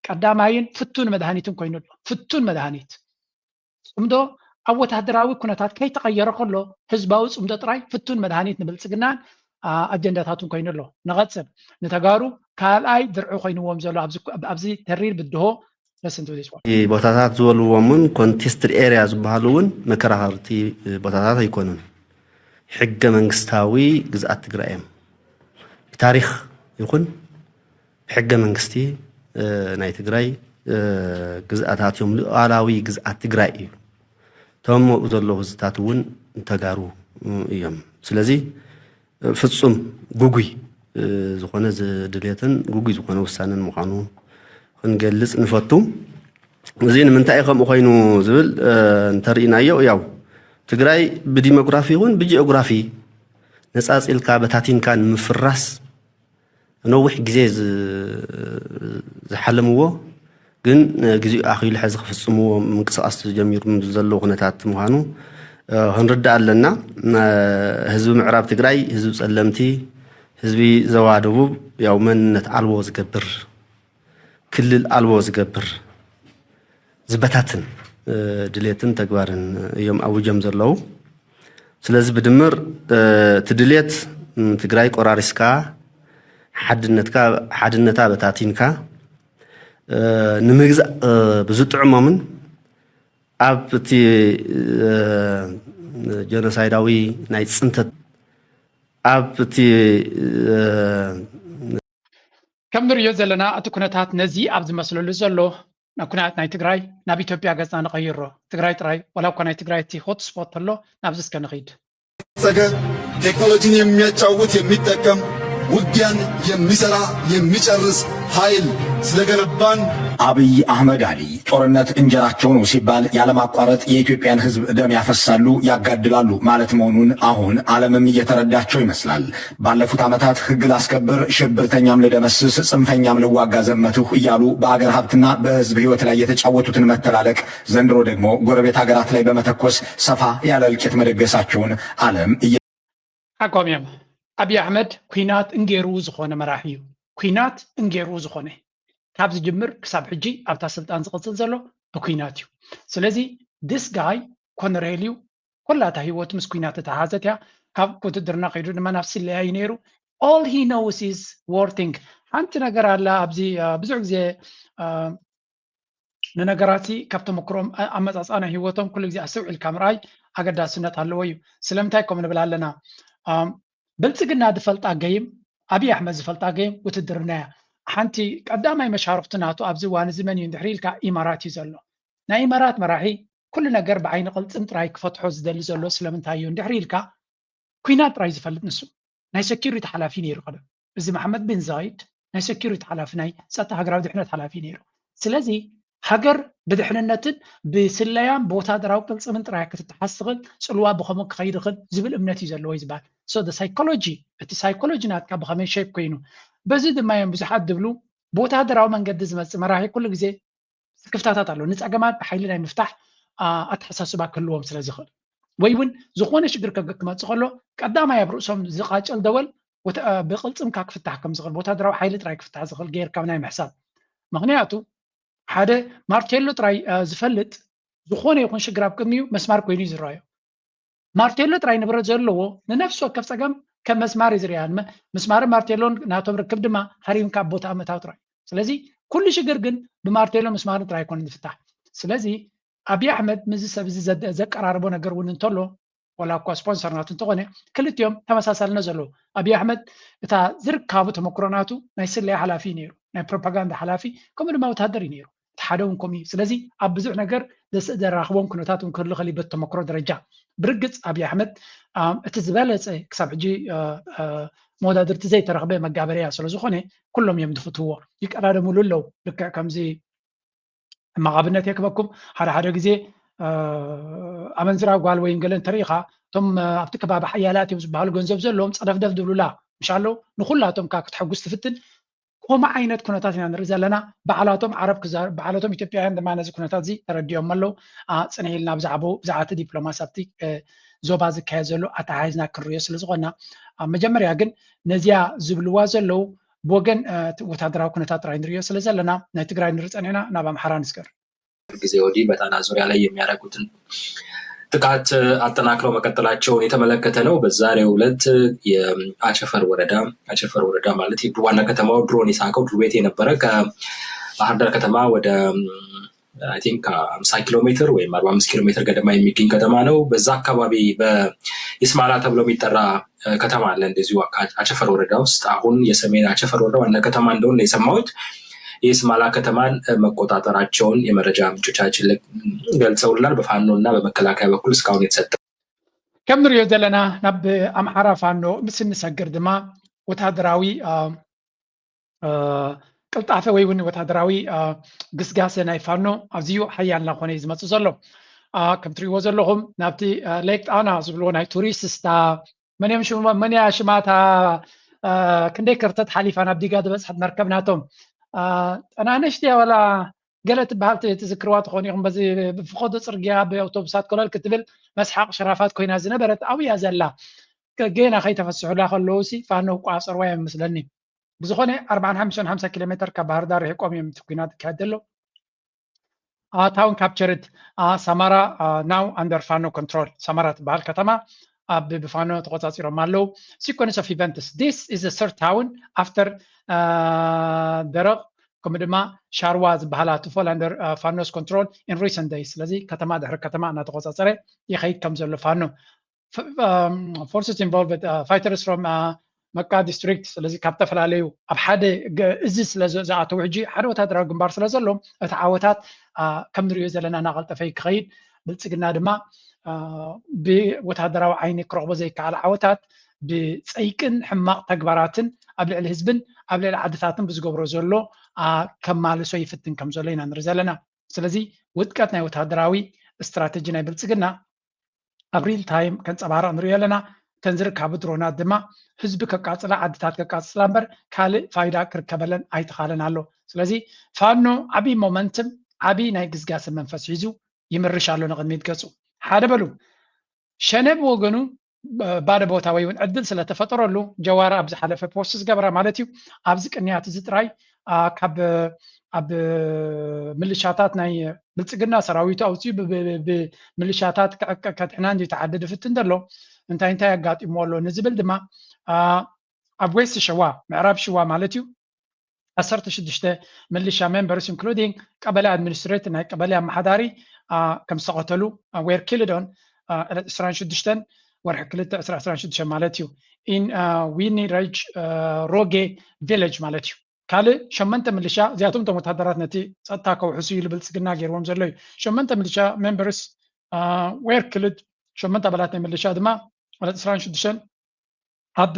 ቀዳማይን ፍቱን መድሃኒትን ኮይኑ ኣሎ። ፍቱን መድሃኒት ፅምዶ ኣብ ወታደራዊ ኩነታት ከይተቐየረ ከሎ ህዝባዊ ፅምዶ ጥራይ ፍቱን መድሃኒት ንብልፅግናን ኣ- ኣጀንዳታቱን ኮይኑ ኣሎ። ንቐፅል ንተጋሩ ካልኣይ ድርዒ ኮይንዎም ዘሎ ኣብዚ ኣብዚ ተሪር ብድሆ listen to this one። ቦታታት ዝበልዎም እውን contested area ዝበሃሉ እውን መከራኸርቲ ቦታታት ኣይኮኑን። ሕገ መንግስታዊ ግዝኣት ትግራይ እዮም። ብታሪኽ ይኹን ብሕገ መንግስቲ ናይ ትግራይ ግዝኣታት እዮም። ሉኣላዊ ግዝኣት ትግራይ እዩ። እቶም ኣብኡ ዘለዉ ህዝብታት እውን ተጋሩ እዮም። ስለዚ ፍፁም ግጉይ ዝኾነ ድሌትን ግጉይ ዝኾነ ውሳነን ምዃኑ ክንገልፅ ንፈቱ። እዚ ንምንታይ ከምኡ ኮይኑ ዝብል እንተርኢናዮ ያው ትግራይ ብዲሞግራፊ ይኹን ብጂኦግራፊ ነፃፂልካ በታቲንካ ንምፍራስ ነዊሕ ግዜ ዝሓለምዎ ግን ግዜኡ ኣኺሉ ሕዚ ክፍፅምዎ ምንቅስቃስ ጀሚሩ ዘለዉ ኩነታት ምዃኑ ክንርዳእ ኣለና። ህዝቢ ምዕራብ ትግራይ፣ ህዝቢ ፀለምቲ፣ ህዝቢ ዞባ ደቡብ ያው መንነት ኣልቦ ዝገብር ክልል ኣልቦ ዝገብር ዝበታትን ድሌትን ተግባርን እዮም ኣውጀም ዘለዉ። ስለዚ ብድምር እቲ ድሌት ትግራይ ቆራሪስካ ሓድነትካ ሓድነታ በታቲንካ ንምግዛእ ብዝጥዕሞምን ኣብ እቲ ጀኖሳይዳዊ ናይ ፅንተት ኣብ እቲ ከም ንሪኦ ዘለና እቲ ኩነታት ነዚ ኣብ ዝመስለሉ ዘሎ ናብ ኩነታት ናይ ትግራይ ናብ ኢትዮጵያ ገፅና ንቐይሮ። ትግራይ ጥራይ ዋላ እኳ ናይ ትግራይ እቲ hot spot ተሎ ናብዚ እስከ ንኺድ። ጸገ ቴክኖሎጂን የሚያጫውት የሚጠቀም ውጊያን የሚሰራ የሚጨርስ ኃይል ስለገነባን አብይ አህመድ አሊ ጦርነት እንጀራቸው ነው ሲባል ያለማቋረጥ የኢትዮጵያን ሕዝብ ደም ያፈሳሉ፣ ያጋድላሉ ማለት መሆኑን አሁን ዓለምም እየተረዳቸው ይመስላል። ባለፉት ዓመታት ሕግ ላስከብር፣ ሽብርተኛም ልደመስስ፣ ጽንፈኛም ልዋጋ ዘመትሁ እያሉ በአገር ሀብትና በሕዝብ ሕይወት ላይ የተጫወቱትን መተላለቅ ዘንድሮ ደግሞ ጎረቤት ሀገራት ላይ በመተኮስ ሰፋ ያለ እልቂት መደገሳቸውን ዓለም እየ ኣቋሚዮም ኣብይ ኣሕመድ ኩናት እንጌሩ ዝኾነ መራሒ እዩ። ኩናት እንጌሩ ዝኾነ ካብ ዝጅምር ክሳብ ሕጂ ኣብታ ስልጣን ዝቕፅል ዘሎ ብኩናት እዩ። ስለዚ this guy ኮነሬል እዩ። ኩላታ ህይወቱ ምስ ኩናት እተሓዘት እያ። ካብ ውትድርና ከይዱ ድማ ናብ ስለያ እዩ ነይሩ። All he knows is war thing። ሓንቲ ነገር ኣላ ኣብዚ ብዙሕ ግዜ ንነገራት ካብ ተመክሮም ኣመፃፅኣ ናይ ህይወቶም ኩሉ ግዜ ኣስተውዒልካ ምርኣይ ኣገዳስነት ኣለዎ እዩ። ስለምንታይ ከምኡ ንብል ኣለና? ብልፅግና ዝፈልጣ ገይም ኣብይ ኣሕመድ ዝፈልጣ ገይም ውትድርና እያ። ሓንቲ ቀዳማይ መሻርኽቱ ናቱ ኣብዚ እዋን እዚ መን እዩ እንድሕሪ ኢልካ ኢማራት እዩ ዘሎ። ናይ ኢማራት መራሒ ኩሉ ነገር ብዓይኒ ቅልፅም ጥራይ ክፈትሖ ዝደሊ ዘሎ ስለምንታይ እዩ እንድሕር ኢልካ፣ ኩናት ጥራይ ዝፈልጥ ንሱ። ናይ ሴኪሪቲ ሓላፊ ነይሩ ቀደም። እዚ መሓመድ ቢን ዛይድ ናይ ሴኪሪቲ ሓላፊ፣ ናይ ፀጥታ ሃገራዊ ድሕነት ሓላፊ ነይሩ። ስለዚ ሃገር ብድሕንነትን ብስለያን ብወታደራዊ ቅልፅምን ጥራይ ክትተሓዝ ትኽእል፣ ፅልዋ ብኸምኡ ክኸይድ ይኽእል ዝብል እምነት እዩ ዘለዎ እዩ ዝበሃል። So the psychology፣ እቲ ሳይኮሎጂ ናትካ ብኸመይ ሸይፕ ኮይኑ፣ በዚ ድማ እዮም ብዙሓት ዝብሉ ብወታደራዊ መንገዲ ዝመፅእ መራሒ ኩሉ ግዜ ስክፍታታት ኣሎ። ንፀገማት ብሓይሊ ናይ ምፍታሕ ኣተሓሳስባ ክህልዎም ስለ ዝኽእል፣ ወይ እውን ዝኾነ ሽግር ክመፅእ ከሎ ቀዳማይ ኣብ ርእሶም ዝቃጨል ደወል ብቅልፅምካ ክፍታሕ ከም ዝኽእል፣ ወታደራዊ ሓይሊ ጥራይ ክፍታሕ ዝኽእል ጌርካ ናይ ምሕሳብ። ምክንያቱ ሓደ ማርቴሎ ጥራይ ዝፈልጥ ዝኾነ ይኹን ሽግር ኣብ ቅድሚኡ መስማር ኮይኑ እዩ ዝረኣዮ። ማርቴሎ ጥራይ ንብረት ዘለዎ ንነፍሲ ወከፍ ፀገም ከም መስማር እዩ ዝርያ። ምስማርን ማርቴሎን ናቶም ርክብ ድማ ሃሪምካ ኣብ ቦታ ምእታው ጥራይ። ስለዚ ኩሉ ሽግር ግን ብማርቴሎ ምስማርን ጥራይ ኣይኮነን ዝፍታሕ። ስለዚ ኣብይ ኣሕመድ ምስዚ ሰብ እዚ ዘቀራርቦ ነገር እውን እንተሎ፣ ዋላ እኳ ስፖንሰር ናቱ እንተኾነ፣ ክልቲኦም ተመሳሳልነት ዘለዎ። ኣብይ ኣሕመድ እታ ዝርካቡ ተመክሮ ናቱ ናይ ስለያ ሓላፊ ነይሩ፣ ናይ ፕሮፓጋንዳ ሓላፊ፣ ከምኡ ድማ ወታደር እዩ ነይሩ። እቲ ሓደ እውን ከምኡ እዩ። ስለዚ ኣብ ብዙሕ ነገር ዘራኽቦም ኩነታት እውን ክህሉ ከሊ በት ተመክሮ ደረጃ። ብርግፅ ኣብይ ኣሕመድ እቲ ዝበለፀ ክሳብ ሕጂ መወዳድርቲ ዘይተረኽበ መጋበርያ ስለዝኾነ ኩሎም እዮም ዝፍትዎ፣ ይቀዳደምሉ ኣለዉ። ልክዕ ከምዚ ሕማቕ ኣብነት የክበኩም። ሓደ ሓደ ግዜ ኣመንዝራ ጓል ወይም ገለ እንተሪኢኻ፣ እቶም ኣብቲ ከባቢ ሓያላት እዮም ዝበሃሉ ገንዘብ ዘለዎም ፀደፍደፍ ዝብሉላ ምሻ ኣለዉ። ንኩላቶም ካብ ክትሐጉስ ትፍትን። ከምኡ ዓይነት ኩነታት ኢና ንርኢ ዘለና። ባዕላቶም ዓረብ ክዛር-፣ ባዕላቶም ኢትዮጵያውያን ድማ ነዚ ኩነታት እዚ ተረዲኦም ኣለዉ። ኣ፣ ፅንሕ ኢልና ብዛዕባኡ፣ ብዛዕባ እቲ ዲፕሎማሲ ኣብቲ፣ እ፣ ዞባ ዝካየድ ዘሎ ኣተሓሒዝና ክንርእዮ ስለ ዝኾንና፣ ኣብ መጀመርያ ግን ነዚኣ ዝብልዋ ዘለዉ ብወገን፣ እ፣ እቲ ወታደራዊ ኩነታት ጥራይ ንርእዮ ስለ ዘለና፣ ናይ ትግራይ ንርኢ ጸኒሕና፣ ናብ ኣምሓራ ንስገር። ግዜ ወዲህ በጣና ዙሪያ ላይ የሚያደርጉትን ጥቃት አጠናክረው መቀጠላቸውን የተመለከተ ነው። በዛሬው ዕለት የአቸፈር ወረዳ፣ አቸፈር ወረዳ ማለት የዋና ከተማው ድሮን የሳቀው ዱር ቤት የነበረ ከባህር ዳር ከተማ ወደ፣ አይ ቲንክ፣ ሀምሳ ኪሎ ሜትር ወይም አርባ አምስት ኪሎ ሜትር ገደማ የሚገኝ ከተማ ነው። በዛ አካባቢ በይስማላ ተብሎ የሚጠራ ከተማ አለ እንደዚሁ አካ-፣ አቸፈር ወረዳ ውስጥ። አሁን የሰሜን አቸፈር ወረዳ ዋና ከተማ እንደሆነ ነው የሰማሁት። የይስማላ ከተማን መቆጣጠራቸውን የመረጃ ምንጮቻችን ለ-፣ ገልጸውልናል። በፋኖ እና በመከላከያ በኩል እስካሁን የተሰጠ ከም ንሪኦ ዘለና ናብ ኣምሓራ ፋኖ ምስ እንሰግር ድማ ወታደራዊ፣ አ፣ አ፣ ቅልጣፈ ወይ እውን ወታደራዊ፣ አ፣ ግስጋሰ ናይ ፋኖ ኣዝዩ ሓያል እናኾነ እዩ ዝመፅእ ዘሎ። አ፣ ከም ትሪእዎ ዘለኹም ናብቲ፣ አ፣ ሌክ ጣና ዝብልዎ ናይ ቱሪስት ስታ መን እዮም ሽማ-፣ መን እያ ሽማታ፣ አ፣ ክንደይ ከርተት ሓሊፋ ናብ ዲጋ ዝበፅሐት መርከብ ናቶም? አ፣ ጠናነሽ ድያ ዋላ ገለ ትበሃል ት-፣ ትዝክርዋ ትኾኑ ኢኹም። በዚ ብፍቐዶ ጽርግያ ብኣውቶቡሳት ኮለል ክትብል መስሓቕ ሽራፋት ኮይና ዝነበረት ኣብያ ዘላ። ከ-፣ ገና ከይተፈስሑላ ከለዉ ሲ ፋኖ ቋጸርዋ እዮም ምስለኒ። ብዝኾነ ኣርባዓን ሓሙሽተን ሓምሳ ኪሎ ሜትር ካብ ባህር ዳር ርሒቆም እዮም እቲ ኲናት ዝካየድ ዘሎ። አ፣ ታውን ካፕቸርድ፣ አ፣ ሰማራ፣ አ፣ ናው ኣንደር ፋኖ ኮንትሮል። ሰማራ ትበሃል ከተማ ኣብ ብፋኖ ተቆጻጺሮም ኣለዉ። Sequence of events. This is the third town after, አ፣ ደረቕ ከምኡ ድማ ሻርዋ ዝበሃላ to fall under, አ፣ ፋኖስ ኮንትሮል in recent days። ስለዚ ከተማ ድሕሪ ከተማ እናተቆጻጸረ ይኸይድ ከም ዘሎ ፋኖ። F-, um, forces involved, uh, fighters from, uh, መቃ ዲስትሪክት፣ ስለዚ ካብ ዝተፈላለዩ ኣብ ሓደ ገ-፣ እዚ ስለ ዝ-፣ ዝኣተዉ ሕጂ ሓደ ወታደራዊ ግንባር ስለ ዘሎ እቲ ዓወታት፣ አ፣ ከም ንሪኦ ዘለና እናቐልጠፈ ክኸይድ፣ ብልጽግና ድማ፣ አ፣ ብወታደራዊ ዓይኒ ክረኽቦ ዘይከኣል ዓወታት ብጸይቅን ሕማቕ ተግባራትን ኣብ ልዕሊ ህዝብን ኣብ ልዕሊ ዓድታትን ብዝገብሮ ዘሎ፣ አ፣ ከማልሶ ይፍትን ከም ዘሎ ኢና ንርኢ ዘለና። ስለዚ ውድቀት ናይ ወታደራዊ ስትራተጂ ናይ ብልጽግና ኣብ ሪል ታይም ከንጸባርቕ ንሪኦ ኣለና። እተን ዝርካቡ ድሮናት ድማ ህዝቢ ከቃጽላ፣ ዓድታት ከቃጽላ እምበር ካልእ ፋይዳ ክርከበለን ኣይተኻለን ኣሎ። ስለዚ ፋኖ ዓብዪ ሞመንትም፣ ዓብዪ ናይ ግስጋሰ መንፈስ ሒዙ ይምርሽ ኣሎ ንቕድሚት ገጹ። ሓደ በሉ። ሸነ ብወገኑ፣ እ፣ ባዶ ቦታ ወይ እውን ዕድል ስለ ተፈጠረሉ፣ ጀዋር ኣብ ዝሓለፈ ፖስት ዝገበራ ማለት እዩ። ኣብዚ ቅንያት እዚ ጥራይ፣ አ፣ ካብ፣ ኣብ ምልሻታት ናይ ብልጽግና ሰራዊቱ ኣውጺኡ ብ-፣ ብ-፣ ብ-፣ ብምልሻታት ክዕቀ-፣ ከድሕና እንድዩ ተዓዲ ድፍትን ዘሎ፣ እንታይ እንታይ ኣጋጢምዎ ኣሎ ንዝብል ድማ፣ አ፣ ኣብ ዌስት ሸዋ፣ ምዕራብ ሽዋ ማለት እዩ፣ ዓሰርተ ሽዱሽተ ሚሊሻ ሜምበርስ ኢንክሉዲንግ ቀበሌ ኣድሚኒስትሬተር፣ ናይ ቀበሌ ኣመሓዳሪ፣ አ፣ ከም ዝተቐተሉ፣ አ፣ were killed on፣ አ፣ ዕለት ዕስራን ሽዱሽተን ወርሒ ክልተ ዕስራ ዕስራን ሽዱሽተ ማለት እዩ። ኢን፣ አ፣ ዊኒ ረጅ፣ አ፣ ሮጌ ቪሌጅ ማለት እዩ። ካልእ ሸመንተ ሚሊሻ፣ እዚኣቶም እቶም ወታደራት ነቲ ጸጥታ ከውሕሱ ኢሉ ብልጽግና ገይርዎም ዘሎ እዩ። ሸመንተ ሚሊሻ ሜምበርስ were killed፣ ሸመንተ ኣባላት ናይ ምልሻ ድማ ዕለት ዕስራን ሽዱሽተን ኣብ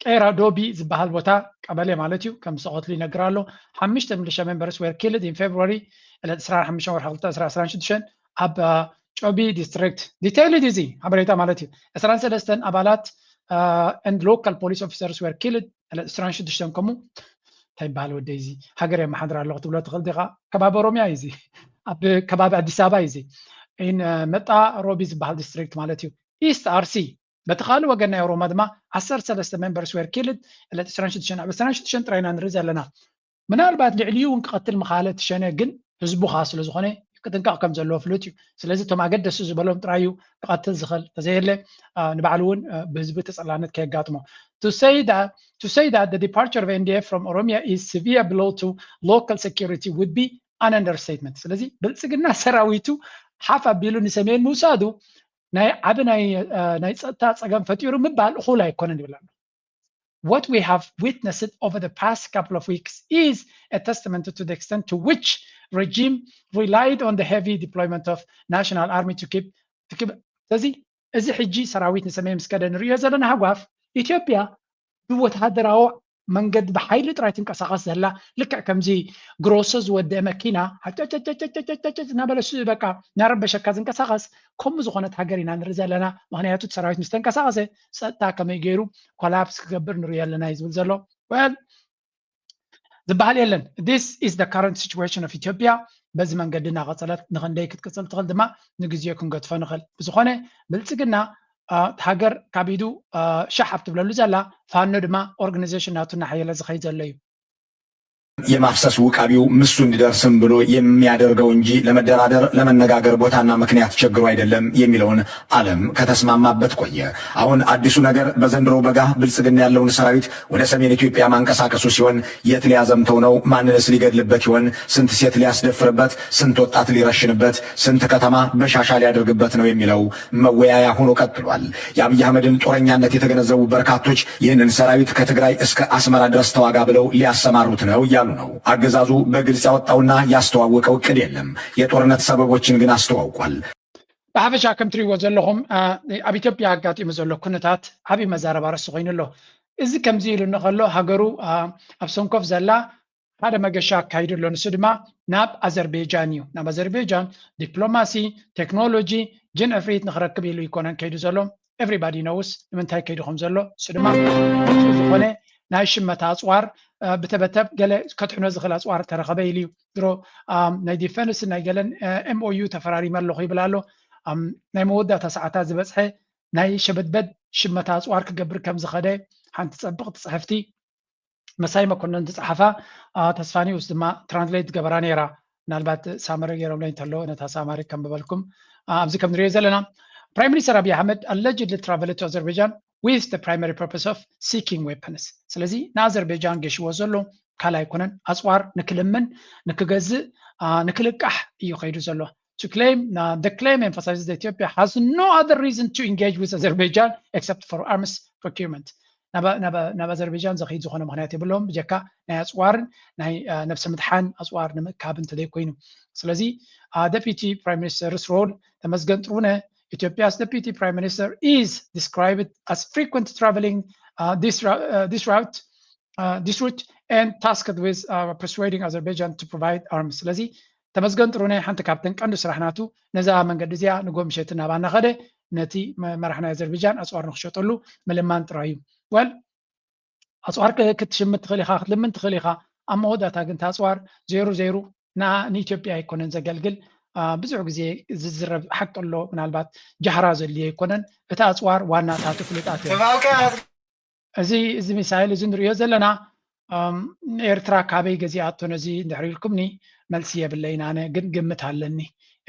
ቀይራ ዶቢ ዝበሃል ቦታ ቀበሌ ማለት እዩ ከም ዝተቐትሉ ይነግር ኣሎ። ሓሙሽተ ሚሊሻ members were killed in February ዕለት ዕስራን ሓሙሽተን ወርሒ ክልተ ዕስራ ዕስራን ሽዱሽተን ኣብ ጮቢ ዲስትሪክት። ዲቴይል እዚ ሓበሬታ ማለት እዩ። ዕስራን ሰለስተን ኣባላት and local police officers were killed ዕለት ዕስራን ሽዱሽተን። ከምኡ እንታይ ይበሃል ወደይ እዚ ሃገር የመሓድር ኣለኹ ትብሎ ትኽእል ዲኻ? ከባቢ ኦሮሚያ እዩ እዚ፣ ኣብ ከባቢ ኣዲስ ኣበባ እዩ እዚ። መጣ ሮቢ ዝበሃል ዲስትሪክት ማለት እዩ። ኢስት ኣርሲ በቲ ካልእ ወገን ናይ ኦሮማ ድማ ዓሰርተ ሰለስተ members were killed ዕለት ዕስራን ሽዱሽተን። ኣብ ዕስራን ሽዱሽተን ጥራይ ኢና ንርኢ ዘለና። ምናልባት ልዕሊኡ እውን ክቐትል ምኻለ እቲ ሸነ ግን ህዝቡ ኸዓ ስለ ዝኾነ ክጥንቀቕ ከም ዘለዎ ፍሉጥ እዩ። ስለዚ እቶም ኣገደሲ ዝበሎም ጥራይ እዩ ክቐትል ዝኽእል። ተዘየለ ንባዕሉ እውን ብህዝቢ ተጸላነት ከየጋጥሞ። To say that the departure of N D F from Oromia is severe blow to local security would be an understatement። ስለዚ ብልጽግና ሰራዊቱ ሓፍ ኣቢሉ ንሰሜን ምውሳዱ ናይ ዓቢ ናይ ጸጥታ ጸገም ፈጢሩ ምባል እኹል ኣይኮነን ይብል ኣሎ። What we have witnessed over the past couple of weeks is a testament to the extent to which regime relied on the heavy deployment of national army to keep to keep ስለዚ እዚ ሕጂ ሰራዊት ንሰሜን ምስ ከደ ንርእዮ ዘለና ሃጓፍ ኢትዮጵያ ብወተሃደራዊ መንገዲ ብሓይሊ ጥራይ ትንቀሳቐስ ዘላ ልክዕ ከምዚ ግሮሶ ዝወደአ መኪና ሓጨጨጨጨጨጨጨጨ እናበለ ሱ በቃ እናረበሸካ ዝንቀሳቐስ ከምኡ ዝኾነት ሃገር ኢና ንርኢ ዘለና። ምክንያቱ እቲ ሰራዊት ምስ ተንቀሳቐሰ ጸጥታ ከመይ ገይሩ ኮላፕስ ክገብር ንርእዮ ኣለና እዩ ዝብል ዘሎ። Well ዝበሃል የለን። This is the current situation of Ethiopia። በዚ መንገዲ እናቐጸለት ንኽንደይ ክትቅጽል ትኽእል ድማ ንግዜኡ ክንገድፎ ንኽእል። ብዝኾነ ብልጽግና ሃገር ካብ ኢዱ ሻሕ ኣብ ትብለሉ ዘላ ፋኖ ድማ ኦርጋናይዜሽን ናቱ እናሓየለ ዝኸይድ ዘሎ እዩ። የማፍሰስ ውቃቢው ምሱ እንዲደርስም ብሎ የሚያደርገው እንጂ ለመደራደር ለመነጋገር ቦታና ምክንያት ቸግሮ አይደለም የሚለውን ዓለም ከተስማማበት ቆየ። አሁን አዲሱ ነገር በዘንድሮ በጋ ብልጽግና ያለውን ሰራዊት ወደ ሰሜን ኢትዮጵያ ማንቀሳቀሱ ሲሆን የት ሊያዘምተው ነው? ማንንስ ሊገድልበት ይሆን? ስንት ሴት ሊያስደፍርበት፣ ስንት ወጣት ሊረሽንበት፣ ስንት ከተማ በሻሻ ሊያደርግበት ነው የሚለው መወያያ ሆኖ ቀጥሏል። የአብይ አህመድን ጦረኛነት የተገነዘቡ በርካቶች ይህንን ሰራዊት ከትግራይ እስከ አስመራ ድረስ ተዋጋ ብለው ሊያሰማሩት ነው እያሉ ነው። አገዛዙ በግልጽ ያወጣውና ያስተዋወቀው እቅድ የለም። የጦርነት ሰበቦችን ግን አስተዋውቋል። ብሓፈሻ ከም ትሪእዎ ዘለኹም ኣብ ኢትዮጵያ ኣጋጢሙ ዘሎ ኩነታት ዓብዪ መዛረባ ርእሲ ኮይኑ ኣሎ። እዚ ከምዚ ኢሉ እንከሎ ሃገሩ ኣብ ሰንኮፍ ዘላ ሓደ መገሻ ኣካይዱ ኣሎ። ንሱ ድማ ናብ ኣዘርቤጃን እዩ። ናብ ኣዘርቤጃን ዲፕሎማሲ፣ ቴክኖሎጂ፣ ጅን ዕፍሪት ንክረክብ ኢሉ ይኮነን ከይዱ ዘሎ። Everybody knows ንምንታይ ከይዱ ከም ዘሎ። እሱ ድማ ዝኾነ ናይ ሽመታ ኣፅዋር ብተበተብ ገለ ከጥሕኖ ዝኽእል ኣፅዋር ተረኸበ ኢሉ እዩ። ድሮ ናይ ዲፈንስ ናይ ገለን M O U ተፈራሪመ ኣለኹ ይብል ኣሎ። ናይ መወዳእታ ሰዓታት ዝበፅሐ ናይ ሸበድበድ ሽመታ ኣፅዋር ክገብር ከም ዝኸደ ሓንቲ ፀብቕቲ ፅሕፍቲ መሳይ መኮነን ዝፀሓፋ ተስፋ ኒውስ ድማ ትራንስሌት ገበራ ነይራ። ምናልባት ሳመሪ ገይሮምለይ እንተሎ ነታ ሳማሪ ከንብበልኩም። ኣብዚ ከም ንሪኦ ዘለና Prime Minister Abiy Ahmed allegedly traveled to Azerbaijan with the primary purpose of seeking weapons። ስለዚ ንኣዘርቤጃን ገሽዎ ዘሎ ካልእ ኣይኮነን፣ ኣፅዋር ንክልምን ንክገዝእ ንክልቃሕ እዩ ከይዱ ዘሎ። To claim, the claim emphasizes that Ethiopia has no other reason to engage with Azerbaijan except for arms procurement. ናብ ኣዘርቤጃን ዘኽይድ ዝኾነ ምክንያት የብሎም ብጀካ ናይ ኣፅዋርን ናይ ነብሲ ምድሓን ኣፅዋር ንምእካብ እንተዘይኮይኑ። ስለዚ Deputy Prime Minister's role ተመስገን ጥሩነ Ethiopia's Deputy Prime Minister is described as frequent traveling uh, this, uh, this route uh, this route and tasked with uh, persuading Azerbaijan to provide arms. ስለዚ ተመስገን ጥሩነ ሓንቲ ካብተን ቀንዲ ስራሕ ናቱ ነዛ መንገዲ እዚኣ ንጎምሸት እናባ እናኸደ ነቲ መራሕ ናይ ኣዘርቤጃን ኣፅዋር ንክሸጠሉ ምልማን ጥራይ እዩ። ወል ኣፅዋር ክትሽምት ትኽእል ኢኻ፣ ክትልምን ትኽእል ኢኻ። ኣብ መወዳእታ ግን ኣፅዋር ዘይሩ ዘይሩ ንኢትዮጵያ ኣይኮነን ዘገልግል። ብዙሕ ግዜ ዝዝረብ ሓቂ ኣሎ። ምናልባት ጃህራ ዘድልዮ ኣይኮነን። እቲ ኣፅዋር ዋናታቱ ፍሉጣት እዮም። እዚ እዚ ሚሳይል እዚ ንሪኦ ዘለና ኤርትራ ካበይ ገዚኣቶ ነዚ እንድሕር ኢልኩምኒ መልሲ የብለይን። ኣነ ግን ግምት ኣለኒ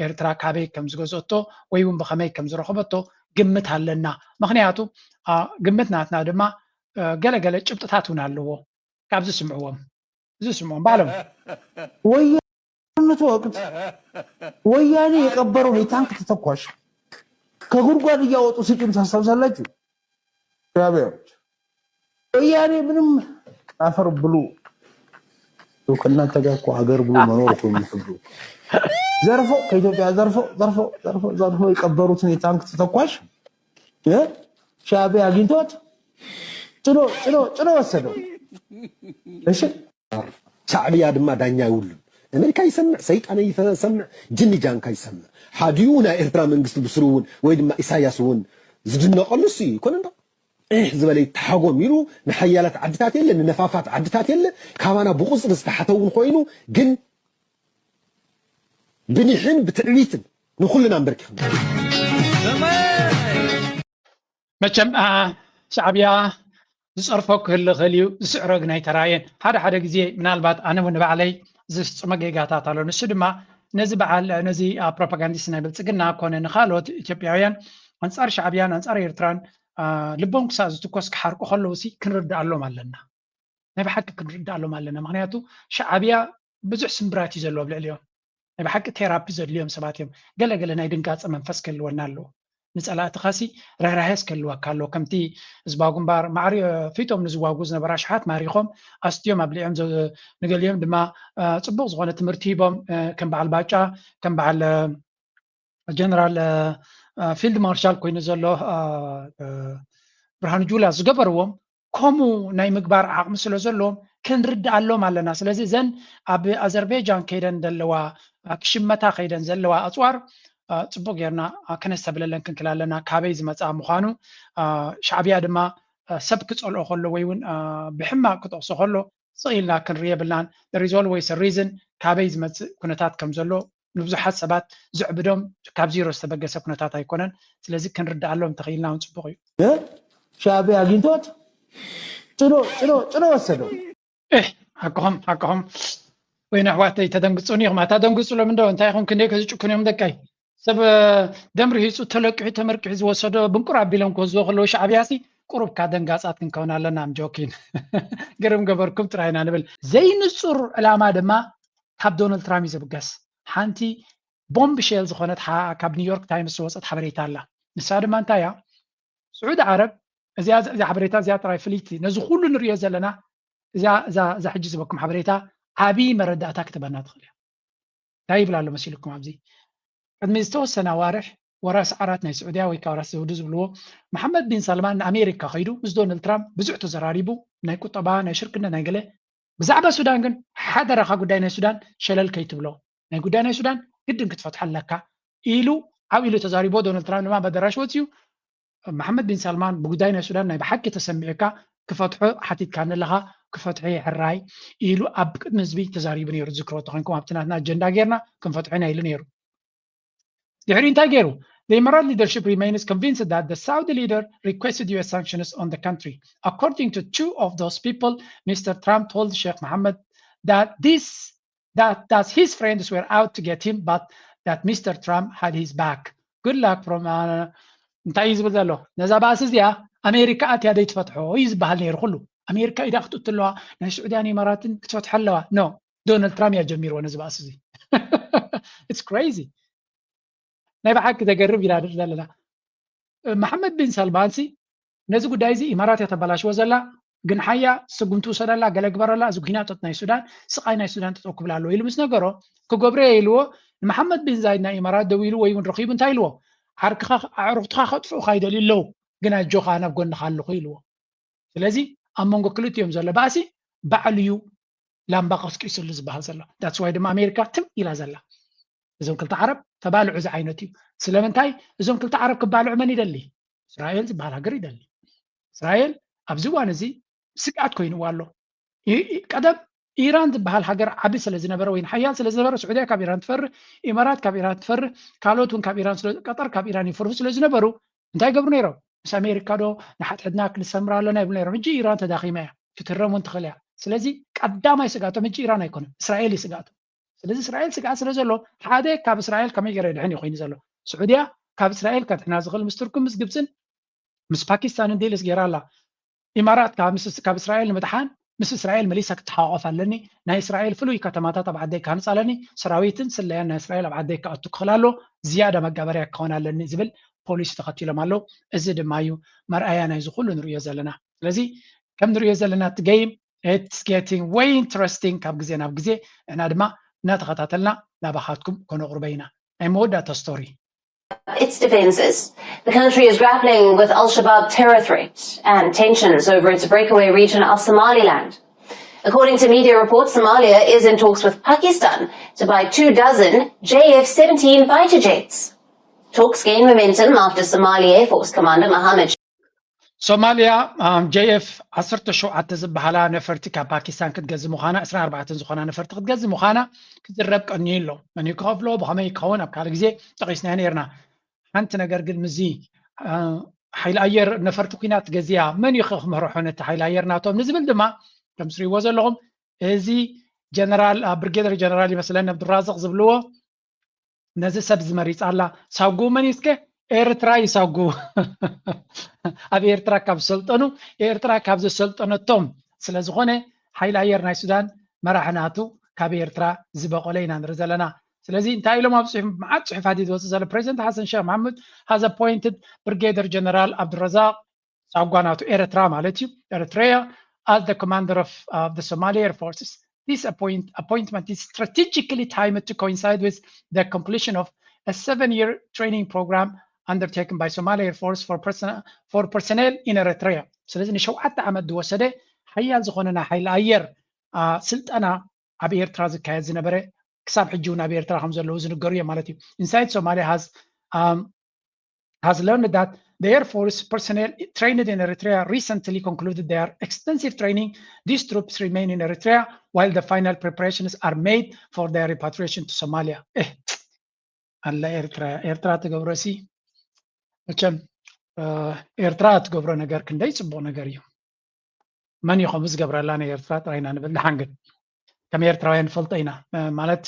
ኤርትራ ካበይ ከም ዝገዝኦቶ ወይ እውን ብኸመይ ከም ዝረኸበቶ ግምት ኣለና። ምክንያቱ ግምት ናትና ድማ ገለገለ ጭብጥታት እውን ኣለዎ። ካብዚ ስምዕዎም፣ እዚ ስምዕዎም ባሎም ወያነቱ ወቅት ወያኔ የቀበረውን የታንክ ተተኳሽ ከጉድጓድ እያወጡ ሲጭኑ ታስታውሳላችሁ? ሻዕቢያዎች ወያኔ ምንም አፈር ብሉ ከእናንተ ጋር እኮ ሀገር ብሎ መኖር እኮ የሚከብዱ። ዘርፎ ከኢትዮጵያ ዘርፎ ዘርፎ ዘርፎ ዘርፎ የቀበሩትን የታንክ ተተኳሽ ሻዕቢያ አግኝቶት ጭኖ ጭኖ ጭኖ ወሰደው። እሺ፣ ሻዕቢያ ድማ ዳኛ ይውሉን። ኣሜሪካ ይሰምዕ፣ ሰይጣን ይሰምዕ፣ ጅኒ ጃንካ ይሰምዕ። ሓዲኡ ናይ ኤርትራ መንግስቲ ብስሩ እውን ወይ ድማ ኢሳያስ እውን ዝድነቐሉ እሱ እዩ። ይኮነ እንዶ እሕ ዝበለ ይተሓጎም ኢሉ ንሓያላት ዓድታት የለ፣ ንነፋፋት ዓድታት የለ፣ ካባና ብቁፅሪ ዝተሓተ እውን ኮይኑ ግን ብኒሕን ብትዕቢትን ንኩልና ኣንበርኪኽና። መቸም ሻዕብያ ዝፀርፎ ክህል ኽእል እዩ፣ ዝስዕሮ ግን ኣይተራእየን። ሓደ ሓደ ግዜ ምናልባት ኣነ እውን ንባዕለይ ዝፍፅሞ ጌጋታት ኣሎ። ንሱ ድማ ነዚ በዓል ነዚ ፕሮፓጋንዲስት ናይ ብልፅግና ኮነ ንካልኦት ኢትዮጵያውያን ኣንፃር ሻዕብያን ኣንፃር ኤርትራን ልቦም ክሳብ ዝትኮስ ክሓርቁ ከለዉ ሲ ክንርድኣሎም ኣለና። ናይ ብሓቂ ክንርድኣሎም ኣለና። ምክንያቱ ሻዕብያ ብዙሕ ስምብራት እዩ ዘለዎ ኣብ ልዕሊኦም። ናይ ብሓቂ ቴራፒ ዘድልዮም ሰባት እዮም። ገለገለ ናይ ድንጋፀ መንፈስ ክህልወና ኣለዎ። ንፀላእትኻሲ ርህራሄስ ክህልወካ ኣለዎ። ከምቲ ህዝባዊ ግንባር ማዕሪ ፊቶም ንዝዋጉ ዝነበሩ ኣሽሓት ማሪኾም ኣስትዮም ኣብሊዖም፣ ንገሊኦም ድማ ፅቡቕ ዝኾነ ትምህርቲ ሂቦም፣ ከም በዓል ባጫ፣ ከም በዓል ጀነራል ፊልድ ማርሻል ኮይኑ ዘሎ ብርሃኑ ጁላ ዝገበርዎም ከምኡ ናይ ምግባር ዓቕሚ ስለ ዘለዎም ክንርድኣሎም ኣለና። ስለዚ እዘን ኣብ ኣዘርቤጃን ከይደን ዘለዋ ክሽመታ ከይደን ዘለዋ ኣፅዋር ፅቡቅ ጌርና ከነስተብለለን ክንክል ኣለና። ካበይ ዝመፃ ምኳኑ ሻዕብያ ድማ ሰብ ክፀልኦ ከሎ ወይ እውን ብሕማቅ ክጠቅሶ ከሎ ስቕ ኢልና ክንርኢ የብልናን። There is always a reason ካበይ ዝመፅእ ኩነታት ከም ዘሎ ንብዙሓት ሰባት ዝዕብዶም ካብ ዚሮ ዝተበገሰ ኩነታት ኣይኮነን። ስለዚ ክንርድኣሎም እንተኽኢልና እውን ፅቡቕ እዩ። ሻዕብያ ኣግኝቶት ጭኖ ጭኖ ጭኖ ወሰዶ። እህ ሓቅኹም ሓቅኹም። ወይኒ ኣሕዋተይ ተደንግፁኒ ኢኹም። ኣታ ደንግፁሎም እንዶ እንታይ ኢኹም ክንደይ ከዝጭኩን እዮም ደቀይ። ሰብ ደም ርሂፁ ተለቂሑ ተመርቂሑ ዝወሰዶ ብንቁር ኣቢሎም ክወስድዎ ከለዉ ሻዕብያ ሲ ቁሩብ ካ ደንጋፃት ክንከውን ኣለና። I'm joking። ግርም ገበርኩም ጥራይ ኢና ንብል። ዘይንፁር ዕላማ ድማ ካብ ዶናልድ ትራምፕ እዩ ዝብገስ። ሓንቲ ቦምብ ሼል ዝኾነት ካብ ኒውዮርክ ታይምስ ዝወፀት ሓበሬታ ኣላ። ንሳ ድማ እንታይ እያ? ስዑዲ ዓረብ እዚኣ እዛ ሓበሬታ እዚኣ ጥራይ ፍልይቲ ነዚ ኩሉ ንሪኦ ዘለና እዛ እዛ እዛ ሕጂ ዝበኩም ሓበሬታ ዓብዪ መረዳእታ ክትበና ትኽእል እያ። እንታይ ይብል ኣሎ መሲልኩም ኣብዚ ቅድሚ ዝተወሰነ ኣዋርሕ ወራስ ዓራት ናይ ስዑድያ ወይ ከዓ ወራስ ዘውዲ ዝብልዎ መሓመድ ቢን ሳልማን ንኣሜሪካ ከይዱ ምስ ዶናልድ ትራምፕ ብዙሕ ተዘራሪቡ ናይ ቁጠባ ናይ ሽርክነት ናይ ገለ ብዛዕባ ሱዳን ግን ሓደራኻ ጉዳይ ናይ ሱዳን ሸለል ከይትብሎ ናይ ጉዳይ ናይ ሱዳን ግድን ክትፈትሖ ኣለካ ኢሉ ዓው ኢሉ ተዛሪቦ ዶናልድ ትራምፕ ድማ በደራሽ ወፅዩ መሓመድ ቢን ሳልማን ብጉዳይ ናይ ሱዳን ናይ ብሓቂ ተሰሚዑካ ክፈትሖ ሓቲትካኒ ኣለኻ ክፈትሖ ሕራይ ኢሉ ኣብ ቅድሚ ህዝቢ ተዛሪቡ ነይሩ ዝክሮ ተኮንኩም ኣብቲ ናትና ኣጀንዳ ጌርና ክንፈትሖ ኢና ኢሉ ነይሩ ድሕሪ እንታይ ገይሩ The Emirat leadership remains convinced that the Saudi leader requested U S sanctions on the country. According to two of those people, Mister Trump told Sheikh Mohammed that this that that his friends were out to get him, but that Mister Trump had his back. Good luck from uh, እንታይ እዩ ዝብል ዘሎ ነዛ ባእሲ እዚኣ ኣሜሪካ ኣትያ ዘይትፈትሖ እዩ ዝበሃል ነይሩ ኩሉ ኣሜሪካ ኢዳ ክትእቱ ኣለዋ ናይ ስዑድያን ኢማራትን ክትፈትሖ ኣለዋ no ዶናልድ ትራምፕ እያ ጀሚርዎ ነዚ ባእሲ እዚ it's crazy ናይ ብሓቂ ዘገርም ኢና ዘለና መሓመድ ቢን ሰልማን ሲ ነዚ ጉዳይ እዚ ኢማራት እያ ተበላሽዎ ዘላ ግን ሓያ ስጉምቲ ውሰደላ ገለ ግበረላ እዚ ኩናት ናይ ሱዳን ስቃይ ናይ ሱዳን ጠጠው ክብል ኣለዎ ኢሉ ምስ ነገሮ ክገብሮ እየ ኢልዎ ንመሓመድ ቢን ዛይድ ናይ ኢማራት ደው ኢሉ ወይ እውን ረኪቡ እንታይ ኢልዎ ዓርክኻ ኣዕሩኽትኻ ከጥፍኡኻ ይደልዩ ኣለዉ ግን ኣጆኻ ናብ ጎንኻ ኣለኹ ኢልዎ ስለዚ ኣብ መንጎ ክልቲኦም ዘሎ ባእሲ ባዕሉ እዩ ላምባ ቀስቂስሉ ዝበሃል ዘሎ that's why ድማ ኣሜሪካ ትም ኢላ ዘላ እዞም ክልተ ዓረብ ተባልዑ እዚ ዓይነት እዩ ስለምንታይ እዞም ክልተ ዓረብ ክባልዑ መን ይደሊ እስራኤል ዝበሃል ሃገር ይደሊ እስራኤል ኣብዚ እዋን እዚ ስግኣት ኮይንዋ ኣሎ ቀደም ኢራን ዝበሃል ሃገር ዓቢ ስለ ዝነበረ ወይ ሓያል ስለ ዝነበረ ስዑድያ ካብ ኢራን ትፈርህ ኢማራት ካብ ኢራን ትፈርህ ካልኦት እውን ካብ ኢራን ቀጠር ካብ ኢራን ይፈርሁ ስለ ዝነበሩ እንታይ ይገብሩ ነይሮም ምስ ኣሜሪካ ዶ ንሓድሕድና ክንሰምር ኣለና ይብሉ ነይሮም ሕጂ ኢራን ተዳኺማ እያ ክትህረም እውን ትኽእል እያ ስለዚ ቀዳማይ ስግኣቶም ሕጂ ኢራን ኣይኮነን እስራኤል እዩ ስግኣቶም ስለዚ እስራኤል ስግኣት ስለ ዘሎ ሓደ ካብ እስራኤል ከመይ ገይረ ድሕን እዩ ኮይኑ ዘሎ ስዑድያ ካብ እስራኤል ከድሕና ዝኽእል ምስ ቱርክን ምስ ግብፅን ምስ ፓኪስታንን ዲልስ ገይራ ኣላ ኢማራት ካብ እስራኤል ንምድሓን ምስ እስራኤል መሊሳ ክትሓቋቆፍ ኣለኒ ናይ እስራኤል ፍሉይ ከተማታት ኣብ ዓደይ ክሃንፅ ኣለኒ ሰራዊትን ስለያን ናይ እስራኤል ኣብ ዓደይ ክኣቱ ክኽእል ኣሎ ዝያዳ መጋበርያ ክኸውን ኣለኒ ዝብል ፖሊሲ ተኸቲሎም ኣለዉ እዚ ድማ እዩ መርኣያ ናይዚ ኩሉ ንሪኦ ዘለና ስለዚ ከም ንሪኦ ዘለና እቲ ገይም It's getting way interesting ካብ ግዜ ናብ ግዜ። ንሕና ድማ እናተኸታተልና ናባኻትኩም ከነቕርቦ ኢና። ናይ መወዳእታ ስቶሪ። its defenses. The country is grappling with Al Shabaab terror threat and tensions over its breakaway region of Somaliland. According to media reports, Somalia is in talks with Pakistan to buy two dozen J F seventeen fighter jets. Talks gain momentum after Somali Air Force Commander Mohammed ሶማልያ ጄኤፍ ዓሰርተ ሸውዓተ ዝበሃላ ነፈርቲ ካብ ፓኪስታን ክትገዝእ ምዃና፣ ዕስራን ኣርባዕተን ዝኾና ነፈርቲ ክትገዝእ ምዃና ክዝረብ ቀንዩ ኣሎ። መን እዩ ክኸፍሎ፣ ብኸመይ ክኸውን ኣብ ካልእ ግዜ ጠቒስናዮ ነይርና። ሓንቲ ነገር ግን ምስዚ ሓይሊ ኣየር ነፈርቲ ኲናት ገዚኣ መን እዩ ክምርሖ ነቲ ሓይሊ ኣየር ናቶም ንዝብል ድማ ከም ትሪእዎ ዘለኹም እዚ ጀነራል ብርጌደር ጀነራል ይመስለኒ ኣብዱራዘቕ ዝብልዎ ነዚ ሰብ ዝመሪጻ ኣላ። ሳጉ መን እስከ ኤርትራ ይሳጉ ኣብ ኤርትራ ካብ ዝሰልጠኑ ኤርትራ ካብ ዘሰልጠነቶም ስለ ዝኾነ ሓይሊ ኣየር ናይ ሱዳን መራሒ ናቱ ካብ ኤርትራ ዝበቆለ ኢና ንርኢ ዘለና። ስለዚ እንታይ ኢሎም ኣብ ጽሑፍ መዓት ጽሑፋት እዩ ዝወፅእ ዘሎ። ፕሬዚደንት ሓሰን ሸክ መሓሙድ has appointed ብርጌደር ጀነራል ኣብዱረዛቅ ሳጓ ናቱ ኤርትራ ማለት እዩ Eritrea as the commander of uh, the Somali Air Forces. This appoint, appointment is strategically timed to coincide with the completion of a seven-year training program undertaken by Somali Air Force for, person, for personnel in Eritrea. ስለዚ ንሸውዓተ ዓመት ዝወሰደ ሓያል ዝኾነ ናይ ሓይሊ ኣየር ስልጠና ኣብ ኤርትራ ዝካየድ ዝነበረ ክሳብ ሕጂ እውን ኣብ ኤርትራ ከም ዘለዉ ዝንገሩ እዮም ማለት እዩ። Inside Somalia has um, has learned that the Air Force personnel trained in Eritrea recently concluded their extensive training. These troops remain in Eritrea while the final preparations are made for their repatriation to Somalia. Eh, ኣላ ኤርትራ ኤርትራ ትገብሮ ሲ መቸም ኤርትራ ትገብሮ ነገር ክንደይ ጽቡቕ ነገር እዩ። መን እዩ ከምኡ ዝገብረላ ንኤርትራ ጥራይ ኢና ንብል። ደሓን ግን ከም ኤርትራውያን ንፈልጦ ኢና ማለት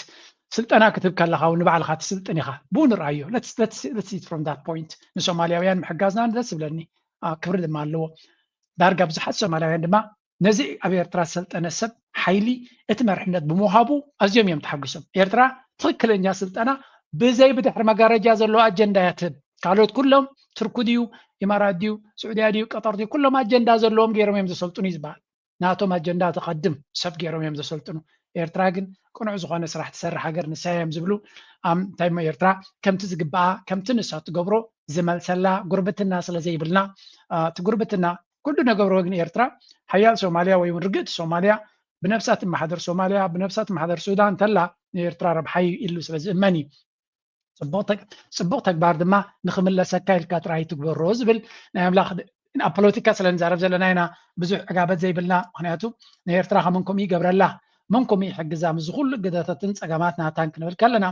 ስልጠና ክትህብ ከለኻ እውን ንባዕልኻ ትስልጥን ኢኻ። ብኡ ንርኣዮ። Let's see it from that point። ንሶማልያውያን ምሕጋዝና ደስ ዝብለኒ ክብሪ ድማ ኣለዎ። ዳርጋ ብዙሓት ሶማልያውያን ድማ ነዚ ኣብ ኤርትራ ዝሰልጠነ ሰብ ሓይሊ እቲ መርሕነት ብምውሃቡ ኣዝዮም እዮም ተሓጒሶም። ኤርትራ ትኽክለኛ ስልጠና ብዘይ ብድሕሪ መጋረጃ ዘለዎ ኣጀንዳ እያ ትህብ። ካልኦት ኩሎም ቱርኩ ድዩ ኢማራት ድዩ ስዑድያ ድዩ ቀጠር ድዩ ኩሎም ኣጀንዳ ዘለዎም ገይሮም እዮም ዘሰልጥኑ እዩ ዝበሃል። ናቶም ኣጀንዳ ተቐድም ሰብ ገይሮም እዮም ዘሰልጥኑ። ኤርትራ ግን ቅኑዕ ዝኾነ ስራሕ ትሰርሕ ሃገር ንሳ እዮም ዝብሉ። እንታይ እሞ ኤርትራ ከምቲ ዝግባኣ ከምቲ ንሳ ትገብሮ ዝመልሰላ ጉርብትና ስለ ዘይብልና እቲ ጉርብትና ኩሉ ነገርዎ ግን ኤርትራ ሓያል ሶማልያ ወይ እውን ርግእቲ ሶማልያ ብነብሳ ትመሓደር ሶማልያ ብነብሳ ትመሓደር ሱዳን እንተላ ንኤርትራ ረብሓ እዩ ኢሉ ስለ ዝእመን እዩ። ጽቡቕ ተግባር ድማ ንኽምለሰካ ኢልካ ጥራይ ትግበሮ ዝብል ናይ ኣምላኽ ኣብ ፖለቲካ ስለ ንዛረብ ዘለና ኢና ብዙሕ ዕጋበት ዘይብልና። ምክንያቱ ንኤርትራ ከመን ከምኡ ይገብረላ መን ከምኡ ይሕግዛ ምስ ዝኩሉ ግደታትን ጸገማት ናታን ክንብል ከለና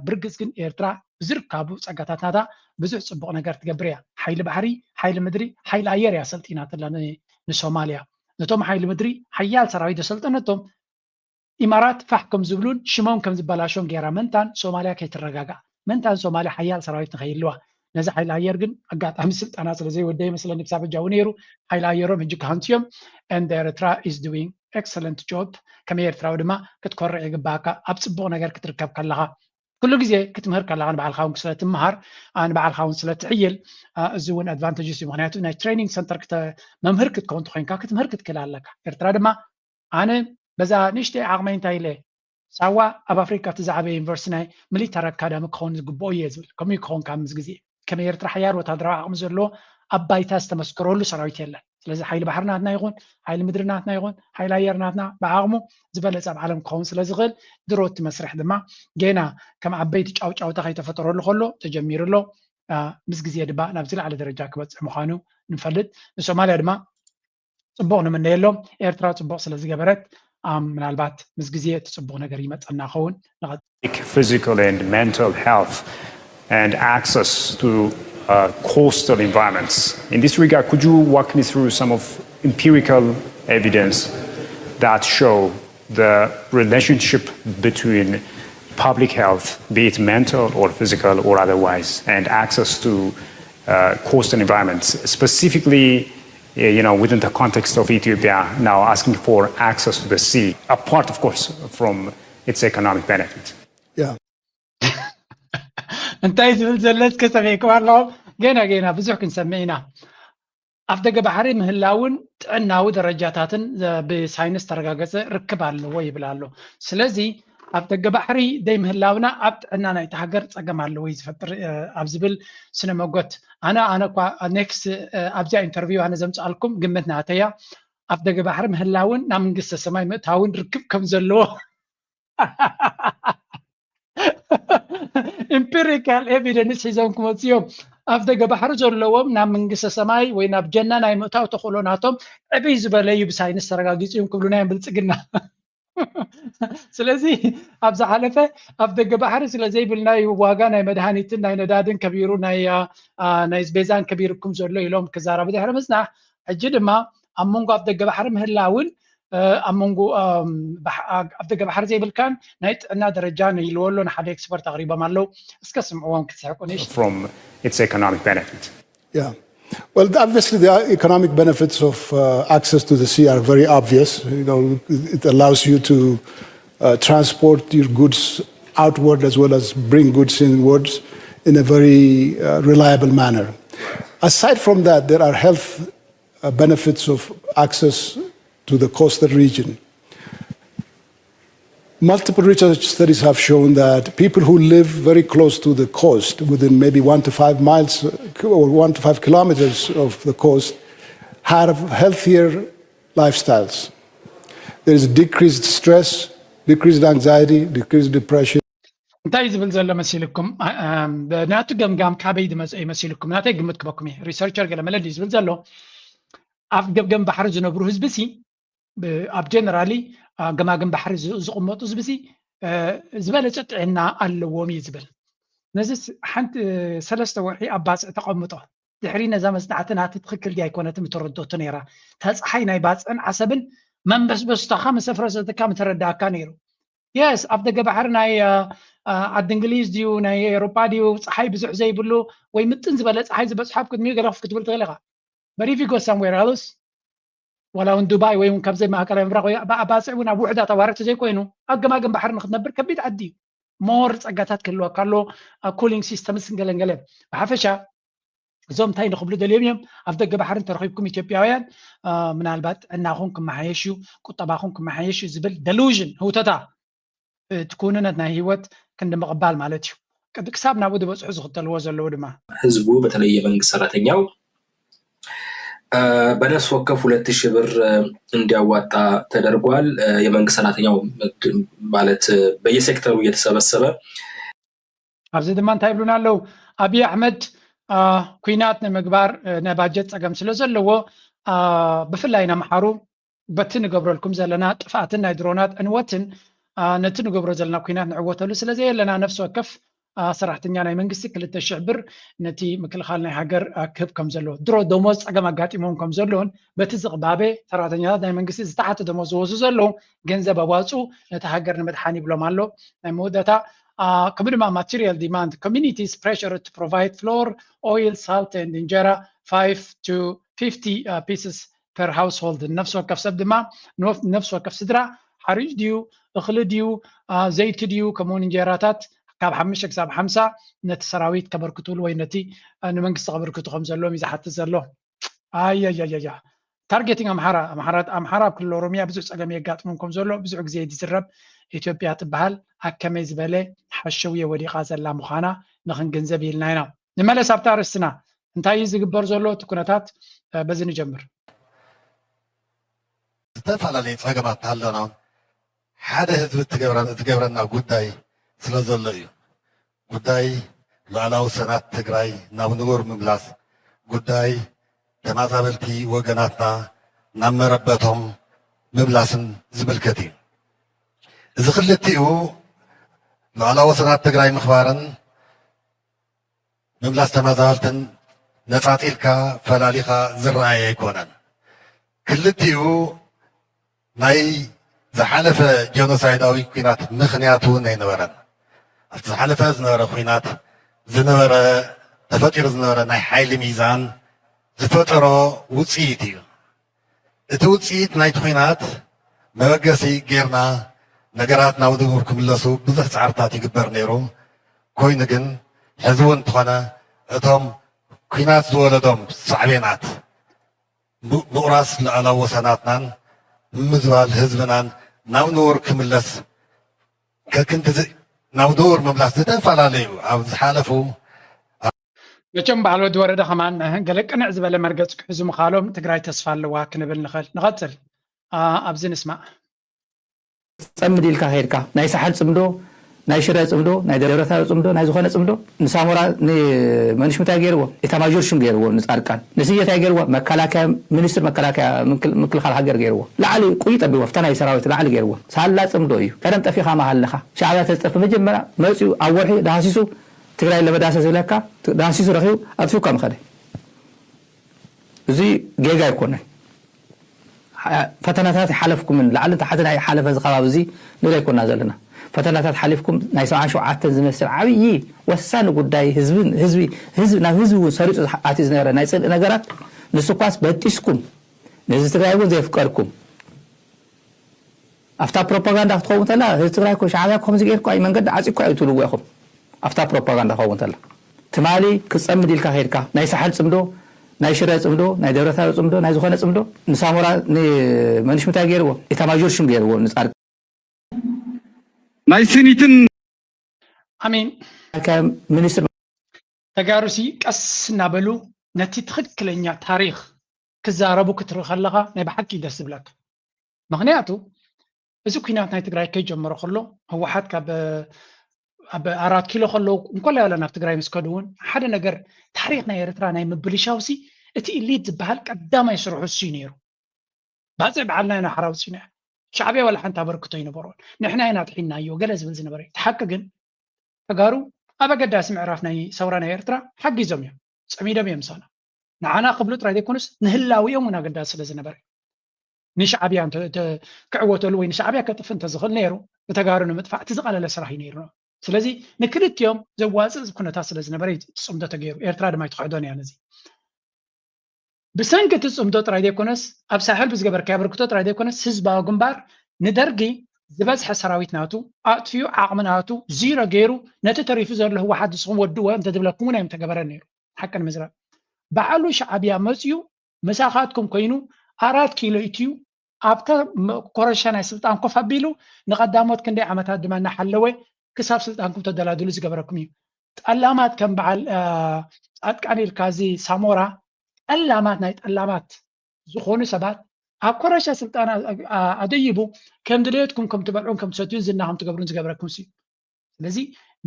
ብርግጽ ግን ኤርትራ ብዝርካቡ ጸጋታት ናታ ብዙሕ ጽቡቕ ነገር ትገብር እያ። ሓይሊ ባሕሪ፣ ሓይሊ ምድሪ፣ ሓይሊ ኣየር እያ ሰልጢናትላ ንሶማልያ። ነቶም ሓይሊ ምድሪ ሓያል ሰራዊት ዘሰልጠነቶም ኢማራት ፋሕ ከም ዝብሉን ሽሞም ከም ዝበላሾን ገይራ ምእንታን ሶማልያ ከይትረጋጋእ ምእንታን ሶማልያ ሓያል ሰራዊት ንኸይህልዋ ነዚ ሓይሊ ኣየር ግን ኣጋጣሚ ስልጠና ስለ ዘይወደ ይመስለኒ ክሳብ ሕጂ ኣብኡ ነይሩ። ሓይሊ ኣየሮም ሕጂ ክሃንቱ እዮም። And Eritrea is doing excellent job። ከም ኤርትራዊ ድማ ክትኮርዕ ይግባእካ ኣብ ጽቡቕ ነገር ክትርከብ ከለኻ ኩሉ ግዜ ክትምህር ከለኻ ንባዕልኻ እውን ስለ ትምሃር ንባዕልኻ እውን ስለ ትሕይል እዚ እውን ኣድቫንቴጅስ እዩ። ምክንያቱ ናይ ትሬኒንግ ሰንተር መምህር ክትከውን ተኮይንካ ክትምህር ክትክእል ኣለካ። ኤርትራ ድማ ኣነ በዛ ንእሽተይ ዓቕመይ እንታይ ኢለ ሳዋ ኣብ ኣፍሪካ እቲ ዝዓበየ ዩኒቨርሲቲ ናይ ሚሊታሪ ኣካዳሚ ክኸውን ዝግብኦ እየ ዝብል ከምኡ ክኸውን ካብ ምስ ግዜ ከም ኤርትራ ሓያል ወታደራዊ ዓቕሚ ዘለዎ ኣብ ባይታ ዝተመስከረሉ ሰራዊት የለን። ስለዚ ሓይሊ ባሕሪ ናትና ይኹን ሓይሊ ምድሪ ናትና ይኹን ሓይሊ ኣየር ናትና ብዓቕሙ ዝበለፀ ኣብ ዓለም ክኸውን ስለ ዝኽእል ድሮ እቲ መስርሕ ድማ ጌና ከም ዓበይቲ ጫውጫውታ ከይተፈጠረሉ ከሎ ተጀሚሩ ኣሎ። ምስ ግዜ ድማ ናብዚ ላዕሊ ደረጃ ክበፅሕ ምዃኑ ንፈልጥ። ንሶማልያ ድማ ፅቡቕ ንምነየሎም። ኤርትራ ፅቡቕ ስለ ዝገበረት ምናልባት ምስ ግዜ እቲ ፅቡቕ ነገር ይመፀና ኸውን። Physical and mental health and access to uh, coastal environments. In this regard, could you walk me through some of empirical evidence that show the relationship between public health, be it mental or physical or otherwise, and access to uh, coastal environments, specifically, uh, you know, within the context of Ethiopia now asking for access to the sea, apart, of course, from its economic benefit? Yeah. እንታይ ዝብል ዘሎ እስከ ሰሚዕኩም ኣለኹም። ገና ገና ብዙሕ ክንሰምዕ ኢና። ኣፍደገ ባሕሪ ምህላውን ጥዕናዊ ደረጃታትን ብሳይንስ ተረጋገጸ ርክብ ኣለዎ ይብል ኣሎ። ስለዚ ኣፍደገ ባሕሪ ደይ ምህላውና ኣብ ጥዕና ናይቲ ሃገር ጸገም ኣለዎ እዩ ዝፈጥር ኣብ ዝብል ስነ መጎት ኣነ ኣነ እኳ ኔክስት ኣብዚኣ ኢንተርቪው ኣነ ዘምፅኣልኩም ግምት ናተያ ኣፍደገ ባሕሪ ምህላውን ናብ መንግስተ ሰማይ ምእታውን ርክብ ከም ዘለዎ ኢምፒሪካል ኤቪደንስ ሒዞም ክመፁ እዮም። ኣፍደገ ባሕሪ ዘለዎም ናብ መንግስተ ሰማይ ወይ ናብ ጀና ናይ ምእታው ተኽእሎ ናቶም ዕብይ ዝበለ እዩ ብሳይንስ ተረጋጊፁ እዮም ክብሉና እዮም ብልፅግና። ስለዚ ኣብ ዝሓለፈ ኣፍደገ ባሕሪ ስለ ዘይብልናዩ ዋጋ ናይ መድሃኒትን ናይ ነዳድን ከቢሩ ናይ ቤዛን ከቢርኩም ዘሎ ኢሎም ክዛረቡ ድሕሪ ምፅናሕ ሕጂ ድማ ኣብ መንጎ ኣፍደገ ባሕሪ ምህላውን ኣብ መንጎ ኣፍደገ ባሕሪ ዘይብልካን ናይ ጥዕና ደረጃ ንኢልዎ ኣሎ ንሓደ ኤክስፐርት ኣቕሪቦም ኣለዉ። እስከ ስምዕዎም ክትስሕቁ ንእሽቶ from its economic benefit. Yeah. Well, obviously, the economic benefits of uh, access to the sea are very obvious. You know, it allows you to uh, transport your goods outward as well as bring goods inwards in a very uh, reliable manner. Aside from that, there are health uh, benefits of access to the coastal region. Multiple research studies have shown that people who live very close to the coast, within maybe one to five miles uh, or one to five kilometers of the coast, have healthier lifestyles. There is decreased stress, decreased anxiety, decreased depression. እንታይ እዩ ዝብል ዘሎ መሲልኩም? ናቱ ገምጋም ካበይ ዝመፀ እዩ መሲልኩም? ናተይ ግምት ክበኩም እዩ። ሪሰርቸር ገለ መለድ እዩ ዝብል ዘሎ። ኣብ ገምገም ባሕሪ ዝነብሩ ህዝቢ ሲ ኣብ ጀነራሊ ገማግም ባሕሪ ዝቕመጡ ህዝቢ ሲ ዝበለፀ ጥዕና ኣለዎም እዩ ዝብል። ነዚ ሓንቲ ሰለስተ ወርሒ ኣብ ባፅዕ ተቐምጦ ድሕሪ ነዛ መፅናዕቲ ናቲ ትኽክል ድያ ኣይኮነትን ምተረድኦቶ ነይራ። እታ ፀሓይ ናይ ባፅዕን ዓሰብን መንበስበስታኻ ምስ ኣፍረሰትካ ምተረዳእካ ነይሩ። የስ ኣብ ደገ ባሕሪ ናይ ዓዲ እንግሊዝ ድዩ ናይ ኤሮጳ ድዩ ፀሓይ ብዙሕ ዘይብሉ ወይ ምጥን ዝበለ ፀሓይ ዝበፅሖ ኣብ ቅድሚኡ ገለ ክትብል ትኽእል ኢኻ። But if you go somewhere else ዋላ እውን ዱባይ ወይ እውን ካብዘይ ማእከላይ ምብራቕ ወይ ኣባፅዕ እውን ኣብ ውሕዳት ኣዋርሕ ዘይኮይኑ ኣብ ገማግም ባሕሪ ንክትነብር ከቢድ ዓዲ እዩ። ሞር ፀጋታት ክህልወካ ኣሎ። ኩሊንግ ሲስተምስ ገለንገለ ብሓፈሻ እዞም እንታይ ንክብሉ ደልዮም እዮም ኣብ ደገ ባሕሪ እንተረኺብኩም ኢትዮጵያውያን ምናልባት ጥዕናኹም ክመሓየሽ እዩ ቁጠባኹም ክመሓየሽ እዩ ዝብል ደሉዥን ህውተታ እቲ ክውንነት ናይ ህይወት ክንዲ ምቕባል ማለት እዩ። ቅዲ ክሳብ ናብኡ ዝበፅሑ ዝኽተልዎ ዘለዉ ድማ ህዝቡ በተለይ የመንግስት ሰራተኛው በነፍስ ወከፍ ሁለት ሺህ ብር እንዲያዋጣ ተደርጓል። የመንግስት ሰራተኛው ማለት በየሴክተሩ እየተሰበሰበ ኣብዚ ድማ እንታይ ይብሉና ኣለዉ? ኣብይ ኣሕመድ ኩናት ንምግባር ናይ ባጀት ፀገም ስለ ዘለዎ ብፍላይ ንኣምሓሩ በቲ ንገብረልኩም ዘለና ጥፍኣትን ናይ ድሮናት ዕንወትን ነቲ ንገብሮ ዘለና ኩናት ንዕወተሉ ስለ ዘየለና ነፍሲ ወከፍ ሰራሕተኛ ናይ መንግስቲ ክልተ ሽሕ ብር ነቲ ምክልኻል ናይ ሃገር ክህብ ከም ዘለዎ ድሮ ደሞዝ ፀገም ኣጋጢሞም ከም ዘለውን በቲ ዝቕባበ ሰራሕተኛታት ናይ መንግስቲ ዝተሓተ ደሞዝ ዝወስዱ ዘለዉ ገንዘብ ኣዋፅኡ ነቲ ሃገር ንምድሓን ይብሎም ኣሎ። ናይ መወዳእታ ከምኡ ድማ material demand communities pressure to provide flour, oil, salt and እንጀራ five to fifty pieces per household ነፍሲ ወከፍ ሰብ ድማ ነፍሲ ወከፍ ስድራ ሓሪጭ ድዩ እኽሊ ድዩ ዘይቲ ድዩ ከምኡውን እንጀራታት ካብ ሓሙሽተ ክሳብ ሓምሳ ነቲ ሰራዊት ከበርክትሉ ወይ ነቲ ንመንግስቲ ከበርክቱ ከም ዘለዎም እዩ ዝሓትት ዘሎ። ኣያያያያ ታርጌቲንግ ኣምሓራ ኣምሓራ ኣብ ክልል ኦሮሚያ ብዙሕ ፀገም የጋጥሞም ከም ዘሎ ብዙሕ ግዜ ዝዝረብ ኢትዮጵያ ትበሃል ኣብ ከመይ ዝበለ ሓሸውየ ወዲቓ ዘላ ምዃና ንክንግንዘብ ኢልና ኢና። ንመለስ ኣብታ ኣርእስትና እንታይ እዩ ዝግበር ዘሎ እቲ ኩነታት በዚ ንጀምር። ዝተፈላለዩ ፀገማት ኣለና ሓደ ህዝቢ እትገብረና ጉዳይ ስለ ዘሎ እዩ። ጉዳይ ሉዓላዊ ሰናት ትግራይ ናብ ንቡር ምምላስ፣ ጉዳይ ተማዛበልቲ ወገናትና ናብ መረበቶም ምምላስን ዝምልከት እዩ። እዚ ክልቲኡ ሉዓላዊ ሰናት ትግራይ ምኽባርን ምምላስ ተማዛበልትን ነፃፂልካ ፈላሊኻ ዝረኣየ ኣይኮነን። ክልቲኡ ናይ ዝሓለፈ ጀኖሳይዳዊ ኲናት ምኽንያት እውን ኣይነበረን። ኣብቲ ዝሓለፈ ዝነበረ ኲናት ዝነበረ ተፈጢሩ ዝነበረ ናይ ሓይሊ ሚዛን ዝፈጠሮ ውፅኢት እዩ። እቲ ውፅኢት ናይቲ ኲናት መበገሲ ጌርና ነገራት ናብ ንቡር ክምለሱ ብዙሕ ፃዕርታት ይግበር ነይሩ። ኮይኑ ግን ሕዚ እውን እንተኾነ እቶም ኲናት ዝወለዶም ሳዕቤናት ምቑራስ ልኣላዊ ወሰናትናን ምምዝባል ህዝብናን ናብ ኑር ክምለስ ከክንዲ ናብ ኑር ምምላስ ዝተፈላለዩ ኣብ ዝሓለፉ መቸም በዓል ወዲ ወረደ ከማን ገለ ቅንዕ ዝበለ መርገፂ ክሕዙ ምኻሎም ትግራይ ተስፋ ኣለዋ ክንብል ንኽእል። ንቐፅል ኣብዚ ንስማዕ። ጸምድ ኢልካ ከይድካ ናይ ሳሕል ጽምዶ ናይ ሽረ ጽምዶ ናይ ደብረታቦር ጽምዶ ናይ ዝኾነ ጽምዶ ንሳሞራ ንመንሽ ምታይ ገይርዎ? ኢታማዦር ሹም ገይርዎ። ንጻድቃን ንስየ ታይ ገይርዎ? መከላከያ ሚኒስትር መከላከያ ምክልኻል ሃገር ገይርዎ። ላዕሊ ቁይ ጠቢዎ ፍታ ናይ ሰራዊት ላዕሊ ገይርዎ። ሳላ ጽምዶ እዩ። ቀደም ጠፊኻ መሃለኻ ሻዕብያ ተዝጠፍእ መጀመርያ መጺኡ ኣብ ወርሒ ዳህሲሱ ትግራይ ለመዳሰ ዝብለካ ዳህሲሱ ረኺቡ ኣጥፊኡካ ምኸደ። እዚ ጌጋ ኣይኮነን። ፈተናታት ይሓለፍኩምን ላዕልን ታሕትን ኣይሓለፈ እዚ ከባቢ እዚ ንብል ኣይኮና ዘለና። ፈተናታት ሓሊፍኩም ናይ ሰብዓን ሸውዓተን ዝመስል ዓብዪ ወሳኒ ጉዳይ ህዝብን ህዝቢ ህዝቢ ናብ ህዝቢ እውን ሰሪፁ ኣትዩ ዝነበረ ናይ ፅልኢ ነገራት ንስኳስ በጢስኩም ነዚ ትግራይ እውን ዘየፍቀድኩም ኣብታ ፕሮፓጋንዳ ክትኸውን ተላ ህዝቢ ትግራይ እኮ ሻዕብያ እኮ ከምዚ ገይርኩ እዩ መንገዲ ዓፂኩ እዩ ትብልዎ ኢኹም። ኣብታ ፕሮፓጋንዳ ክኸውን ተላ ትማሊ ክትፀምድ ኢልካ ከይድካ ናይ ሳሕል ፅምዶ ናይ ሽረ ፅምዶ ናይ ደብረታቦር ፅምዶ ናይ ዝኾነ ፅምዶ ንሳሞራ ንመንሽ ምታይ ገይርዎ? ኢታማዦር ሹም ገይርዎ። ንፃድቃን ናይ ስኒትን ኣሜን። ሚኒስትር ተጋሩሲ ቀስ እናበሉ ነቲ ትኽክለኛ ታሪኽ ክዛረቡ ክትርኢ ከለኻ ናይ ብሓቂ ደስ ዝብለካ። ምኽንያቱ እዚ ኲናት ናይ ትግራይ ከይጀመረ ከሎ ህወሓት ካብ ኣብ ኣራት ኪሎ ከለዉ እንኮላይ ዋላ ናብ ትግራይ ምስ ከዱ እውን ሓደ ነገር ታሪኽ ናይ ኤርትራ ናይ ምብልሻውሲ እቲ ኢሊት ዝበሃል ቀዳማይ ስርሑ እሱ እዩ ነይሩ። ባፅዕ በዓልና ኢና ሓራ ውፂና። ሻዕብያ ዋላ ሓንቲ ኣበርክቶ ኣይነበሮን። ንሕና ኢና ኣጥሒናዮ ገለ ዝብል ዝነበረ እዩ። እቲ ሓቂ ግን ተጋሩ ኣብ ኣገዳሲ ምዕራፍ ናይ ሰውራ ናይ ኤርትራ ሓጊዞም እዮም፣ ፀሚዶም እዮም ምሳና። ንዓና ክብሉ ጥራይ ዘይኮኑስ ንህላዊኦም እውን ኣገዳሲ ስለ ዝነበረ እዩ። ንሻዕብያ እንተ- እንተ- ክዕወተሉ ወይ ንሻዕብያ ከጥፍ እንተዝኽእል ነይሩ ንተጋሩ ንምጥፋእ እቲ ዝቐለለ ስራሕ እዩ ነይሩ። ስለዚ ንክልቲኦም ዘዋፅእ ኩነታት ስለ ዝነበረ እዩ እቲ ፅምዶ ተገይሩ። ኤርትራ ድማ ኣይትኽሕዶን እያ ነዚ። ብሰንኪ እቲ ፅምዶ ጥራይ ዘይኮነስ ኣብ ሳሕል ብዝገበርካዮ ኣበርክቶ ጥራይ ዘይኮነስ ህዝባዊ ግንባር ንደርጊ ዝበዝሐ ሰራዊት ናቱ ኣጥፊኡ ዓቕሚ ናቱ ዚሮ ገይሩ ነቲ ተሪፉ ዘሎ ህወሓት ንስኹም ወድዎ እንተዝብለኩም እውን ኣይምተገበረን ነይሩ። ሓቂ ንምዝራብ ባዕሉ ሻዕብያ መፅዩ ምሳኻትኩም ኮይኑ ኣራት ኪሎ ኢትዩ ኣብታ ኮረሻ ናይ ስልጣን ኮፍ ኣቢሉ ንቐዳሞት ክንደይ ዓመታት ድማ እናሓለወ ክሳብ ስልጣንኩም ተደላድሉ ዝገበረኩም እዩ። ጠላማት ከም በዓል ፃድቃን ኢልካ እዚ ሳሞራ ጠላማት ናይ ጠላማት ዝኾኑ ሰባት ኣብ ኮረሻ ስልጣን ኣደይቡ ከም ድልየትኩም ከም ትበልዑን ከም ትሰትዩን ዝና ከም ትገብሩን ዝገበረኩም እዩ። ስለዚ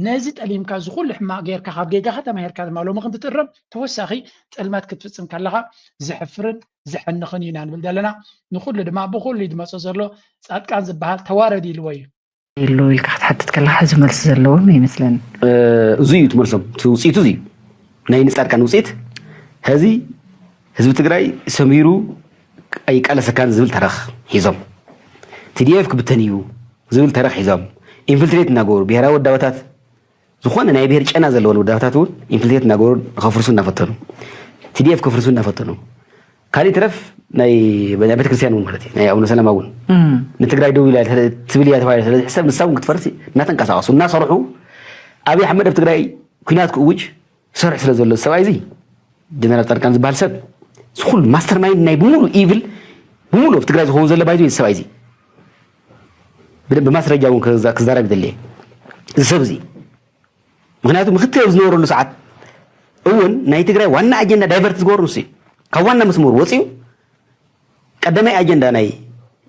ነዚ ጠሊምካ እዚ ኩሉ ሕማቕ ጌርካ ካብ ጌጋኻ ተማሂርካ ድማ ሎሚ ክንትጥረም ተወሳኺ ጥልመት ክትፍፅም ከለኻ ዘሕፍርን ዘሐንኽን እዩ ኢና ንብል ዘለና። ንኩሉ ድማ ብኩሉ እዩ ዝመፆ ዘሎ ፃድቃን ዝበሃል ተዋረድ ኢልዎ እዩ። የሎ ኢልካ ክትሓትት ከለካ እዚ መልሲ ዘለዎም ይመስለኒ። እዚ እዩ እቲ መልሶም፣ እቲ ውፅኢቱ እዚ እዩ። ናይ ንፃድቃን ውፅኢት ሕዚ ህዝቢ ትግራይ ሰሚሩ ኣይቃለሰካን ዝብል ተረኽ ሒዞም፣ ቲዲኤፍ ክብተን እዩ ዝብል ተረኽ ሒዞም፣ ኢንፍልትሬት እናገበሩ ብሄራዊ ውዳበታት ዝኾነ ናይ ብሄር ጨና ዘለወን ውዳበታት እውን ኢንፍልትሬት እናገበሩ ንኸፍርሱ እናፈተኑ፣ ቲዲኤፍ ከፍርሱ እናፈተኑ፣ ካሊእ ትረፍ ናይ ናይ ቤተክርስትያን እውን ማለት እዩ ናይ ኣቡነ ሰላማ እውን ንትግራይ ደው ኢላ ትብል እያ ተባሂላ ስለ ዝሕሰብ ንሳ እውን ክትፈርስ እናተንቀሳቀሱ እናሰርሑ ኣብይ ኣሕመድ ኣብ ትግራይ ኲናት ክእውጅ ዝሰርሕ ስለ ዘሎ እዚ ሰብኣይ እዚ ጀነራል ፃድቃን ዝበሃል ሰብ እዚ ኩሉ ማስተር ማይንድ ናይ ብምሉ ኢቭል ብምሉ ኣብ ትግራይ ዝኸውን ዘሎ ባይዞ እዚ ሰብኣይ እዚ ብደንብ ማስረጃ እውን ክዛረብ ይደሊ እዚ ሰብ እዚ ምክንያቱ ምክትል ኣብ ዝነበረሉ ሰዓት እውን ናይ ትግራይ ዋና ኣጀንዳ ዳይቨርት ዝገበሩ ንሱ እዩ ካብ ዋና መስመሩ ወፂኡ ቀዳማይ ኣጀንዳ ናይ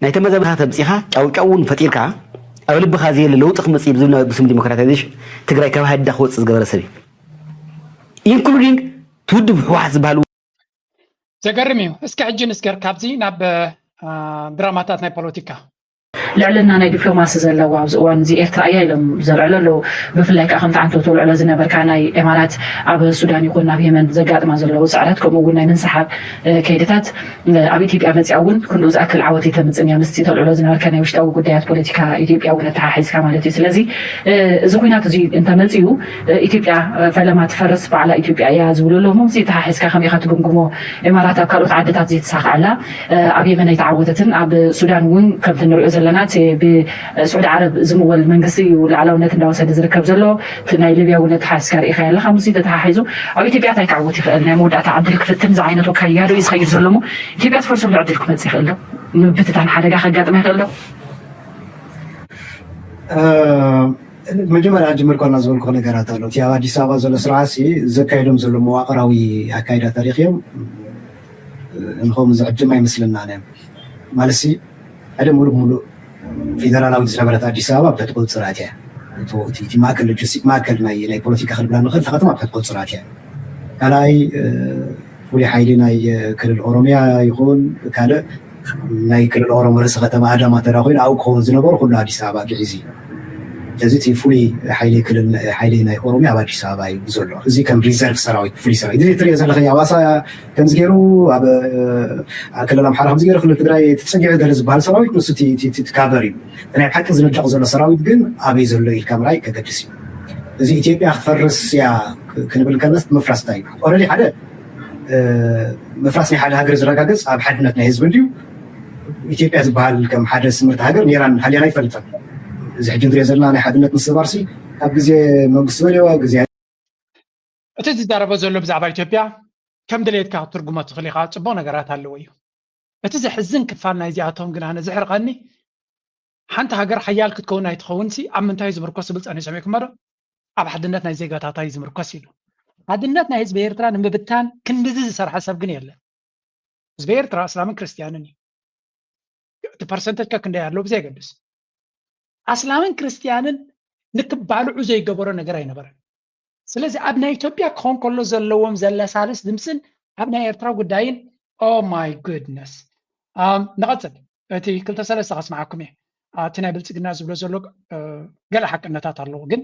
ናይ ተመዛበልካ ተምፂኻ ጫውጫው እውን ፈጢርካ ኣብ ልብኻ ዘየለ ለውጢ ክመፅእ ብዝብል ብስም ዲሞክራታይዜሽን ትግራይ ካብ ሃዲዳ ክወፅእ ዝገበረ ሰብ እዩ ኢንክሉዲንግ ትውድብ ህወሓት ዝበሃል ዘገርም እዩ። እስኪ ሕጂ ንስገር ካብዚ ናብ ድራማታት ናይ ፖለቲካ ልዕልና ናይ ዲፕሎማሲ ዘለዋ ኣብዚ እዋን እዚ ኤርትራ እያ ኢሎም ዘልዕሉ ኣለዉ። ብፍላይ ከዓ ከምቲ ዓንተው ተልዕሎ ዝነበርካ ናይ ኤማራት ኣብ ሱዳን ይኹን ኣብ የመን ዘጋጥማ ዘለዉ ስዕረት ከምኡ እውን ናይ ምንስሓብ ከይድታት ኣብ ኢትዮጵያ መፅያ እውን ክንድኡ ዝኣክል ዓወት ኣይተምፅን እያ ምስቲ ተልዕሎ ዝነበርካ ናይ ውሽጣዊ ጉዳያት ፖለቲካ ኢትዮጵያ እውን ኣተሓሒዝካ ማለት እዩ። ስለዚ እዚ ኩናት እዚ እንተመፅኡ ኢትዮጵያ ፈለማ ትፈርስ በዓላ ኢትዮጵያ እያ ዝብሉ ኣለዉ። እዚ ተሓሒዝካ ከመይ ኢኻ ትግምግሞ? ኤማራት ኣብ ካልኦት ዓድታት ዘይተሳኽዐላ ኣብ የመን ኣይተዓወተትን ኣብ ሱዳን እውን ከምቲ ንሪኦ ዘለና ብስዑዲ ዓረብ ዝምወል መንግስቲ እዩ ላዕላውነት እንዳወሰደ ዝርከብ ዘሎ። እቲ ናይ ሊብያ እውን ተሓስካ ርኢኻ ኣለኻ። ምስዚ ተተሓሒዙ ኣብ ኢትዮጵያ እንታይ ክዕውት ይኽእል? ናይ መወዳእታ ዕድል ክፍትን ዝዓይነቱ ኣካይዳ ዶ እዩ ዝኸይድ ዘሎ እሞ ኢትዮጵያ ትፈርሰሉ ዕድል ክመጽእ ይኽእል ዶ? ምብትታን ሓደጋ ከጋጥማ ይኽእል ዶ? መጀመርያ ጅምር ኮና ዝበልኩ ነገራት ኣሎ። እቲ ኣብ ኣዲስ ኣበባ ዘሎ ስርዓት ሲ ዘካይዶም ዘሎ መዋቕራዊ ኣካይዳ ተሪኽዮም እንኸም ዝዕድም ኣይመስለና ነ ማለት ሲ ሓደ ሙሉእ ሙሉእ ፌደራላዊት ዝነበረት ኣዲስ ኣበባ ኣብ ትሕቲ ቁፅፅር ኣትያ። እቲ ማእከል ሎጂስቲክ ማእከል ናይ ናይ ፖለቲካ ክንብላ ንኽእል እታ ከተማ ኣብ ትሕቲ ቁፅፅር ኣትያ። ካልኣይ ፍሉይ ሓይሊ ናይ ክልል ኦሮሚያ ይኹን ካልእ ናይ ክልል ኦሮሞ ርእሲ ከተማ ኣዳማ ተዳ ኮይኑ ኣብኡ ክኸውን ዝነበሩ ኩሉ ኣዲስ ኣበባ ግዒዙ እዩ። ስለዚ እቲ ፍሉይ ሓይሊ ክልል ሓይሊ ናይ ኦሮሚያ ኣብ ኣዲስ ኣበባ እዩ ዘሎ። እዚ ከም ሪዘርቭ ሰራዊት ፍሉይ ሰራዊት እዚ ትሪኦ ዘለኸ ኣዋሳ ከምዚ ገይሩ ኣብ ክልል ኣምሓራ ከምዚ ገይሩ ክልል ትግራይ ተፀጊዑ ገለ ዝበሃል ሰራዊት ንሱ ትካበር እዩ። ናይ ብሓቂ ዝነደቕ ዘሎ ሰራዊት ግን ኣበይ ዘሎ ኢልካ ምርኣይ ከገድስ እዩ። እዚ ኢትዮጵያ ክትፈርስ እያ ክንብል ከለስ ምፍራስ እንታይ እዩ? ኦረዲ ሓደ ምፍራስ ናይ ሓደ ሃገር ዝረጋገፅ ኣብ ሓድነት ናይ ህዝቢ እንድዩ። ኢትዮጵያ ዝበሃል ከም ሓደ ስምርቲ ሃገር ኔራን ሃልያን ኣይፈልጥን። እዚ ሕጂ ንሪኦ ዘለና ናይ ሓድነት ምስባርሲ ካብ ግዜ መንግስቲ በሌዋ ግዜ እቲ ዝዛረቦ ዘሎ ብዛዕባ ኢትዮጵያ ከም ድሌትካ ክትትርጉሞ ትኽእል ኢኻ። ፅቡቕ ነገራት ኣለዎ እዩ። እቲ ዘሕዝን ክፋል ናይዚኣቶም ግን ኣነ ዘሕርቐኒ ሓንቲ ሃገር ሓያል ክትከውን ኣይትኸውን ሲ ኣብ ምንታይ ዝምርኮስ ዝብል ጸኒሑ ሰሚዕኩሞ ዶ? ኣብ ሓድነት ናይ ዜጋታታ እዩ ዝምርኮስ ኢሉ። ሓድነት ናይ ህዝቢ ኤርትራ ንምብታን ክንድዚ ዝሰርሐ ሰብ ግን የለን። ህዝቢ ኤርትራ እስላምን ክርስትያንን እዩ። እቲ ፐርሰንተጅ ከ ክንደይ ኣሎ ብዘየገድስ ኣስላምን ክርስትያንን ንክባልዑ ዘይገበሮ ነገር ኣይነበረን። ስለዚ ኣብ ናይ ኢትዮጵያ ክኾን ከሎ ዘለዎም ዘለሳልስ ድምፅን ኣብ ናይ ኤርትራ ጉዳይን oh my goodness። ንቐፅል እቲ ክልተ ሰለስተ ከስምዓኩም እየ። እቲ ናይ ብልፅግና ዝብሎ ዘሎ ገለ ሓቅነታት ኣለዎ፣ ግን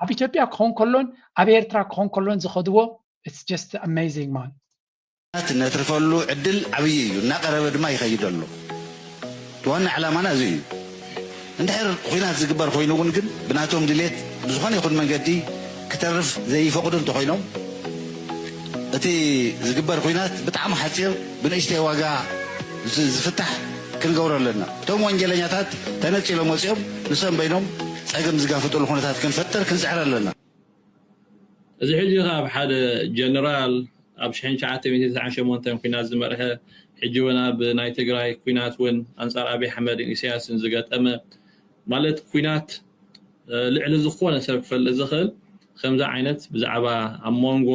ኣብ ኢትዮጵያ ክኾን ከሎን ኣብ ኤርትራ ክኾን ከሎን ዝኸድዎ it's just amazing man። ነትርፈሉ ዕድል ዓብዪ እዩ፣ እናቐረበ ድማ ይኸይድ ኣሎ። እቲ ዋና ዕላማና እዚ እዩ። እንድሕር ኹናት ዝግበር ኮይኑ እውን ግን ብናቶም ድሌት ብዝኾነ ይኹን መንገዲ ክተርፍ ዘይፈቕዱ እንተኾይኖም እቲ ዝግበር ኹናት ብጣዕሚ ሓፂር ብንእሽተይ ዋጋ ዝፍታሕ ክንገብሮ ኣለና። እቶም ወንጀለኛታት ተነፂሎም ወፂኦም ንሶም በይኖም ፀገም ዝጋፍጥሉ ኩነታት ክንፈጥር ክንፅዕር ኣለና። እዚ ሕጂ ካብ ሓደ ጀነራል ኣብ ሽሕን ትሽዓተ ሚእትን ተስዓን ሸሞንተን ኩናት ዝመርሐ ሕጂ እውን ኣብ ናይ ትግራይ ኩናት እውን ኣንፃር ኣብይ ኣሕመድን ኢሳያስን ዝገጠመ ማለት ኩናት ልዕሊ ዝኾነ ሰብ ክፈልጥ ዝኽእል ከምዚ ዓይነት ብዛዕባ ኣብ መንጎ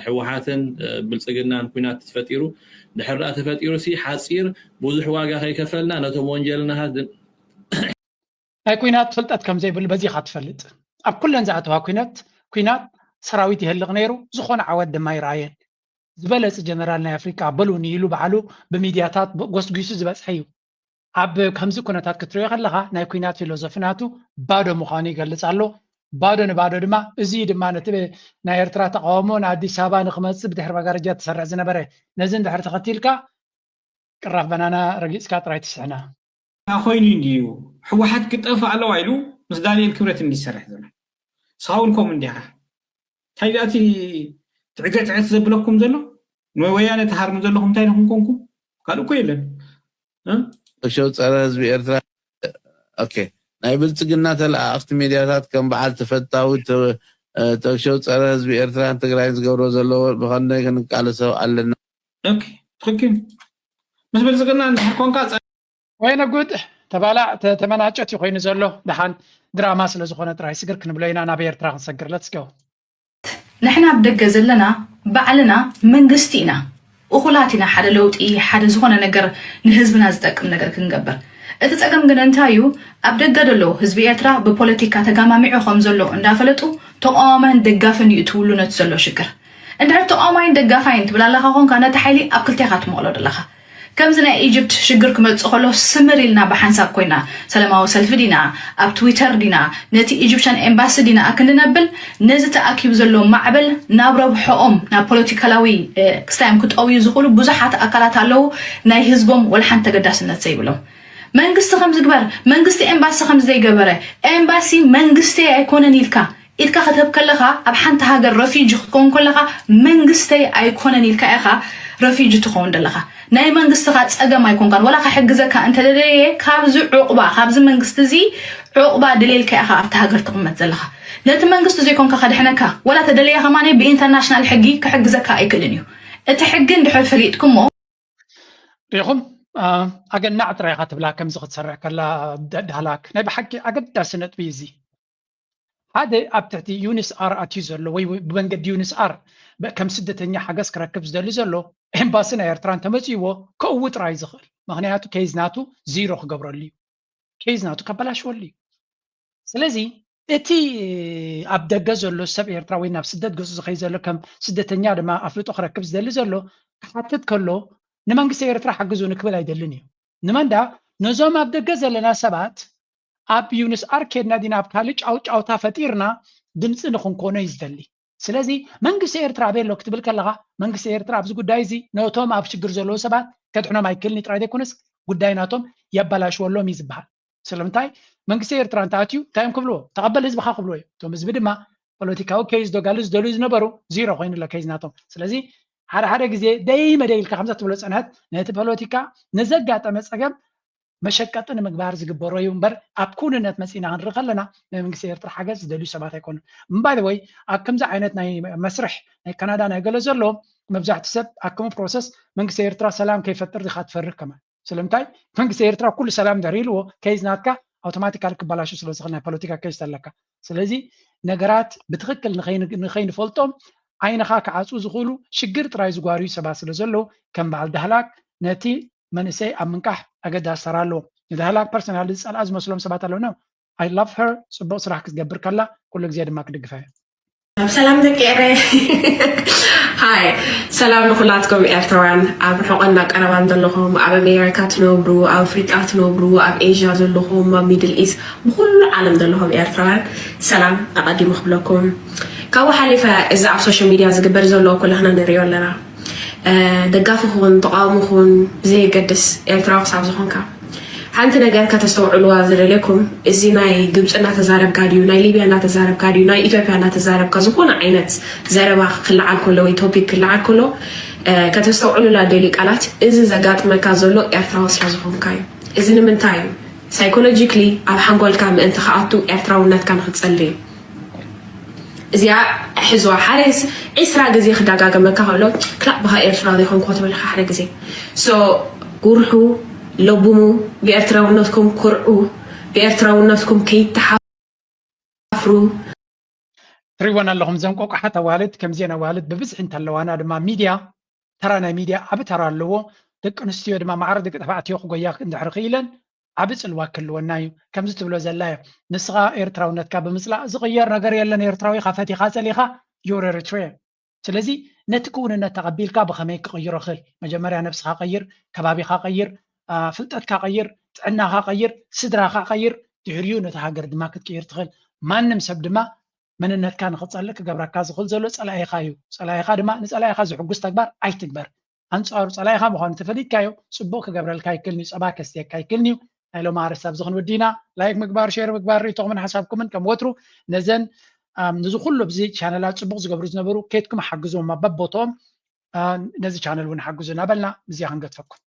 ህወሓትን ብልፅግናን ኩናት ተፈጢሩ ድሕር ደኣ ተፈጢሩ ሲ ሓፂር ብዙሕ ዋጋ ከይከፈልና ነቶም ወንጀልናሃት ናይ ኩናት ፍልጠት ከም ዘይብሉ በዚኻ ትፈልጥ። ኣብ ኩለን ዝኣተዋ ኩነት ኩናት ሰራዊት ይህልቕ ነይሩ፣ ዝኾነ ዓወት ድማ ይረኣየን። ዝበለጽ ጀነራል ናይ ኣፍሪቃ በሉኒ ኢሉ ባዕሉ ብሚድያታት ጎስጒሱ ዝበጽሐ እዩ። ኣብ ከምዚ ኩነታት ክትሪኦ ከለኻ ናይ ኩናት ፊሎዞፊ ናቱ ባዶ ምዃኑ ይገልጽ ኣሎ። ባዶ ንባዶ ድማ እዚ ድማ ነቲ ናይ ኤርትራ ተቃውሞ ንኣዲስ ኣበባ ንክመጽእ ብድሕሪ መጋረጃ ትሰርሕ ዝነበረ ነዚ እንድሕር ተኸቲልካ ቅራፍ በናና ረጊጽካ ጥራይ ትስሕና። ኮይኑ እንድዩ ህወሓት ክጠፍእ ኣለዋ ኢሉ ምስ ዳንኤል ክብረት እንዲ ዝሰርሕ ዘሎ። ንስኻ እውን ከምኡ እንዲኻ። እንታይ ደኣ እቲ ትዕገ ትዕት ዘብለኩም ዘሎ? ንወያነ ትሃርሙ ዘለኹም እንታይ ኢኹም ኮንኩም? ካልእ እኮ የለን። እ? ሸው ጸረ ህዝቢ ኤርትራ ኦኬ ናይ ብልጽግና ተለኣኣኽቲ ሚድያታት ከም በዓል ተፈታዊ ተክሸው ጸረ ህዝቢ ኤርትራን ትግራይን ዝገብሮ ዘለዎ ብኸንደይ ክንቃለሶ ኣለና። ኦኬ ትኽክል። ምስ ብልጽግና እንድሕር ኮንካ ወይነ ጉድ ተባላዕ ተመናጨት ኮይኑ ዘሎ ደሓን ድራማ ስለ ዝኾነ ጥራይ ስግር ክንብሎ ኢና ናብ ኤርትራ ክንሰግር let's go። ንሕና ኣብ ደገ ዘለና ባዕልና መንግስቲ ኢና፣ እኹላት ኢና ሓደ ለውጢ ሓደ ዝኾነ ነገር ንህዝብና ዝጠቅም ነገር ክንገብር። እቲ ጸገም ግን እንታይ እዩ? ኣብ ደገ ዘሎ ህዝቢ ኤርትራ ብፖለቲካ ተጋማሚዑ ከም ዘሎ እንዳፈለጡ ተቃዋማይን ደጋፍን እዩ ትብሉ ነቲ ዘሎ ሽግር። እንድሕር ተቃዋማይን ደጋፋይን ትብል ኣለኻ ኮንካ ነቲ ሓይሊ ኣብ ክልተ ኢኻ ትመቕሎ ዘለኻ። ከምዚ ናይ ኢጅፕት ሽግር ክመጽእ ከሎ ስምር ኢልና ብሓንሳብ ኮይና ሰላማዊ ሰልፊ ዲና ኣብ ትዊተር ዲና ነቲ ኢጅፕሽን ኤምባሲ ዲና ክንነብል ነዚ ተኣኪቡ ዘሎ ማዕበል ናብ ረብሐኦም ናብ ፖለቲካላዊ ክስታዮም ክጠውዩ ዝኽእሉ ብዙሓት ኣካላት ኣለዉ ናይ ህዝቦም ወላ ሓንቲ ተገዳስነት ዘይብሎም መንግስቲ ከምዚ ግበር መንግስቲ ኤምባሲ ከምዚ ዘይገበረ ኤምባሲ መንግስቲ ኣይኮነን ኢልካ ኢድካ ክትህብ ከለኻ ኣብ ሓንቲ ሃገር ረፊጂ ክትከውን ከለኻ መንግስተይ ኣይኮነን ኢልካ ኢኻ ረፊጂ ትኸውን ዘለኻ። ናይ መንግስትኻ ጸገም ኣይኮንካን። ወላ ከሕግዘካ እንተደለየ ካብዚ ዑቕባ ካብዚ መንግስቲ እዚ ዑቕባ ደልየልካ ኢኻ ኣብቲ ሃገር ትቕመጥ ዘለኻ። ነቲ መንግስቲ ዘይኮንካ ከድሕነካ ወላ ተደለየ ከማነይ ብኢንተርናሽናል ሕጊ ክሕግዘካ ኣይክእልን እዩ። እቲ ሕጊ እንድሕር ፈሊጥኩሞ ሪኹም ኣገናዕ ጥራይ ኢኻ ትብላ ከምዚ ክትሰርሕ ከላ ዳህላክ ናይ ብሓቂ ኣገዳሲ ነጥቢ እዚ ሓደ ኣብ ትሕቲ ዩኒስ ኣር ኣትዩ ዘሎ ወይ ብመንገዲ ዩኒስ ኣር ከም ስደተኛ ሓገዝ ክረክብ ዝደሊ ዘሎ ኤምባሲ ናይ ኤርትራ እንተመፅእዎ ከእው ጥራይ ዝኽእል ምክንያቱ ኬዝ ናቱ ዚሮ ክገብረሉ እዩ ኬዝ ናቱ ከበላሽወሉ እዩ ስለዚ እቲ ኣብ ደገ ዘሎ ሰብ ኤርትራ ወይ ናብ ስደት ገፁ ዝኸይ ዘሎ ከም ስደተኛ ድማ ኣፍልጦ ክረክብ ዝደሊ ዘሎ ክሓትት ከሎ ንመንግስቲ ኤርትራ ሓግዙ ንክብል ኣይደልን እዩ ንመንዳ ነዞም ኣብ ደገ ዘለና ሰባት ኣብ ዩንስ ኣር ኬድና ዲና ኣብ ካልእ ጫውጫውታ ፈጢርና ድምፂ ንክንኮኖ እዩ ዝደሊ ስለዚ መንግስቲ ኤርትራ ኣበይ ኣሎ ክትብል ከለካ መንግስቲ ኤርትራ ኣብዚ ጉዳይ እዚ ነቶም ኣብ ሽግር ዘለዉ ሰባት ከድሕኖም ኣይክእልን ጥራይ ዘይኮነስ ጉዳይ ናቶም የበላሽወሎም እዩ ዝበሃል ስለምንታይ መንግስቲ ኤርትራ እንተኣትዩ እንታይ እዮም ክብልዎ ተቐበል ህዝብካ ክብልዎ እዩ እቶም ህዝቢ ድማ ፖለቲካዊ ኬዝ ዶ ጋል ዝደልዩ ዝነበሩ ዚሮ ኮይኑ ኣሎ ኬዝ ናቶም ስለዚ ሓደ ሓደ ግዜ ደይ መደይ ኢልካ ከምዛ ትብሎ ፀንሐት ነቲ ፖለቲካ ንዘጋጠመ ፀገም መሸቀጢ ንምግባር ዝግበሮ እዩ እምበር ኣብ ኩንነት መፂና ክንርኢ ከለና ናይ መንግስቲ ኤርትራ ሓገዝ ዝደልዩ ሰባት ኣይኮኑን እምባይ ወይ ኣብ ከምዚ ዓይነት ናይ መስርሕ ናይ ካናዳ ናይ ገለ ዘሎ መብዛሕቲ ሰብ ኣብ ከምኡ ፕሮሰስ መንግስቲ ኤርትራ ሰላም ከይፈጥር ዲካ ትፈርህ ከማን ስለምንታይ መንግስቲ ኤርትራ ኩሉ ሰላም እንድሕር ኢልዎ ኬዝ ናትካ ኣውቶማቲካሊ ክበላሹ ስለ ዝኽእል ናይ ፖለቲካ ኬዝ ኣለካ ስለዚ ነገራት ብትኽክል ንኸይንፈልጦም ዓይንኻ ክዓፁ ዝኽእሉ ሽግር ጥራይ ዝጓርዩ ሰባት ስለ ዘለዉ ከም በዓል ዳህላክ ነቲ መንእሰይ ኣብ ምንቃሕ ኣገዳሲ ተራ ኣለዎ ንዳህላክ ፐርሰናል ዝፀልኣ ዝመስሎም ሰባት ኣለዉ ነው I love her ፅቡቅ ስራሕ ክትገብር ከላ ኩሉ ግዜ ድማ ክድግፋ እየ ሰላም ደቂ ኤረ ሃይ ሰላም ንኩላትኩም ኤርትራውያን ኣብ ርሑቅን ኣብ ቀረባን ዘለኹም ኣብ ኣሜሪካ ትነብሩ ኣብ ኣፍሪቃ ትነብሩ ኣብ ኤዥያ ዘለኹም ኣብ ሚድል ኢስት ብኩሉ ዓለም ዘለኹም ኤርትራውያን ሰላም ኣቀዲሙ ክብለኩም ካብኡ ሓሊፈ እዚ ኣብ ሶሻል ሚድያ ዝግበር ዘሎ ኩላህና ንሪኦ ኣለና ደጋፊ ኩን ተቃውሞ ኩን ብዘየገድስ ኤርትራዊ ክሳብ ዝኾንካ ሓንቲ ነገር ከተስተውዕልዋ ዝደለኩም እዚ ናይ ግብፂ እናተዛረብካ ድዩ ናይ ሊብያ እናተዛረብካ ድዩ ናይ ኢትዮጵያ እናተዛረብካ ዝኾነ ዓይነት ዘረባ ክልዓል ከሎ ወይ ቶፒክ ክልዓል ከሎ ከተስተውዕሉላ ደልዩ ቃላት እዚ ዘጋጥመካ ዘሎ ኤርትራዊ ስለ ዝኾንካ እዩ እዚ ንምንታይ እዩ ሳይኮሎጂክሊ ኣብ ሓንጎልካ ምእንቲ ክኣቱ ኤርትራውነትካ ንክትፀልእ እዩ እዚኣ ሕዝዋ ሓደ ዒስራ ግዜ ክደጋገመካ ከሎ ክላእ ብሃ ኤርትራ ዘይኮንኩ ክትበልካ ሓደ ግዜ so ጉርሑ ለቡሙ ብኤርትራውነትኩም ኩርዑ ብኤርትራውነትኩም ከይተሓፍሩ ትሪወን ኣለኹም ዘን ቆቋሓት ኣዋልድ ከምዚአን ኣዋልድ ብብዝሒ እንተለዋና ድማ ሚድያ ተራ ናይ ሚድያ ዓቢ ተራ ኣለዎ ደቂ ኣንስትዮ ድማ ማዕረ ደቂ ተባዕትዮ ክጎያ እንድሕር ክኢለን ዓቢ ጽልዋ ክህልወና እዩ። ከምዚ ትብሎ ዘላ እያ። ንስኻ ኤርትራውነትካ ብምጽላእ ዝቕየር ነገር የለን። ኤርትራዊ ኢኻ ፈቲኻ ጸሊኻ you're Eritrean። ስለዚ ነቲ ክውንነት ተቐቢልካ ብኸመይ ክቕይሮ ክእል? መጀመርያ ነብስኻ ቀይር፣ ከባቢኻ ቀይር፣ ፍልጠትካ ቀይር፣ ጥዕናኻ ቀይር፣ ስድራኻ ቀይር፣ ድሕሪኡ ነታ ሃገር ድማ ክትቅይር ትኽእል። ማንም ሰብ ድማ መንነትካ ንኽትጸልእ ክገብረካ ዝኽእል ዘሎ ጸላኢኻ እዩ። ጸላኢኻ ድማ ንጸላኢኻ ዝሕጉስ ተግባር ኣይትግበር። ኣንጻሩ ጸላኢኻ ምዃኑ ተፈሊጥካዮ፣ ጽቡቕ ክገብረልካ ኣይክእልን እዩ፣ ጸባ ከስትየካ ኣይክእልን እዩ። ናይ ሎሚ ኣርእስቲ ኣብዚ ክንውዲ ኢና። ላይክ ምግባር፣ ሼር ምግባር፣ ርእይቶኹምን ሓሳብኩምን ከም ወትሩ ነዘን ነዚ ኩሉ ኣብዚ ቻነላት ጽቡቕ ዝገብሩ ዝነበሩ ኬድኩም ሓግዝዎም ኣብ በቦትኦም ነዚ ቻነል እውን ሓግዙ እናበልና ምስዚኣ ክንገድፈኩም።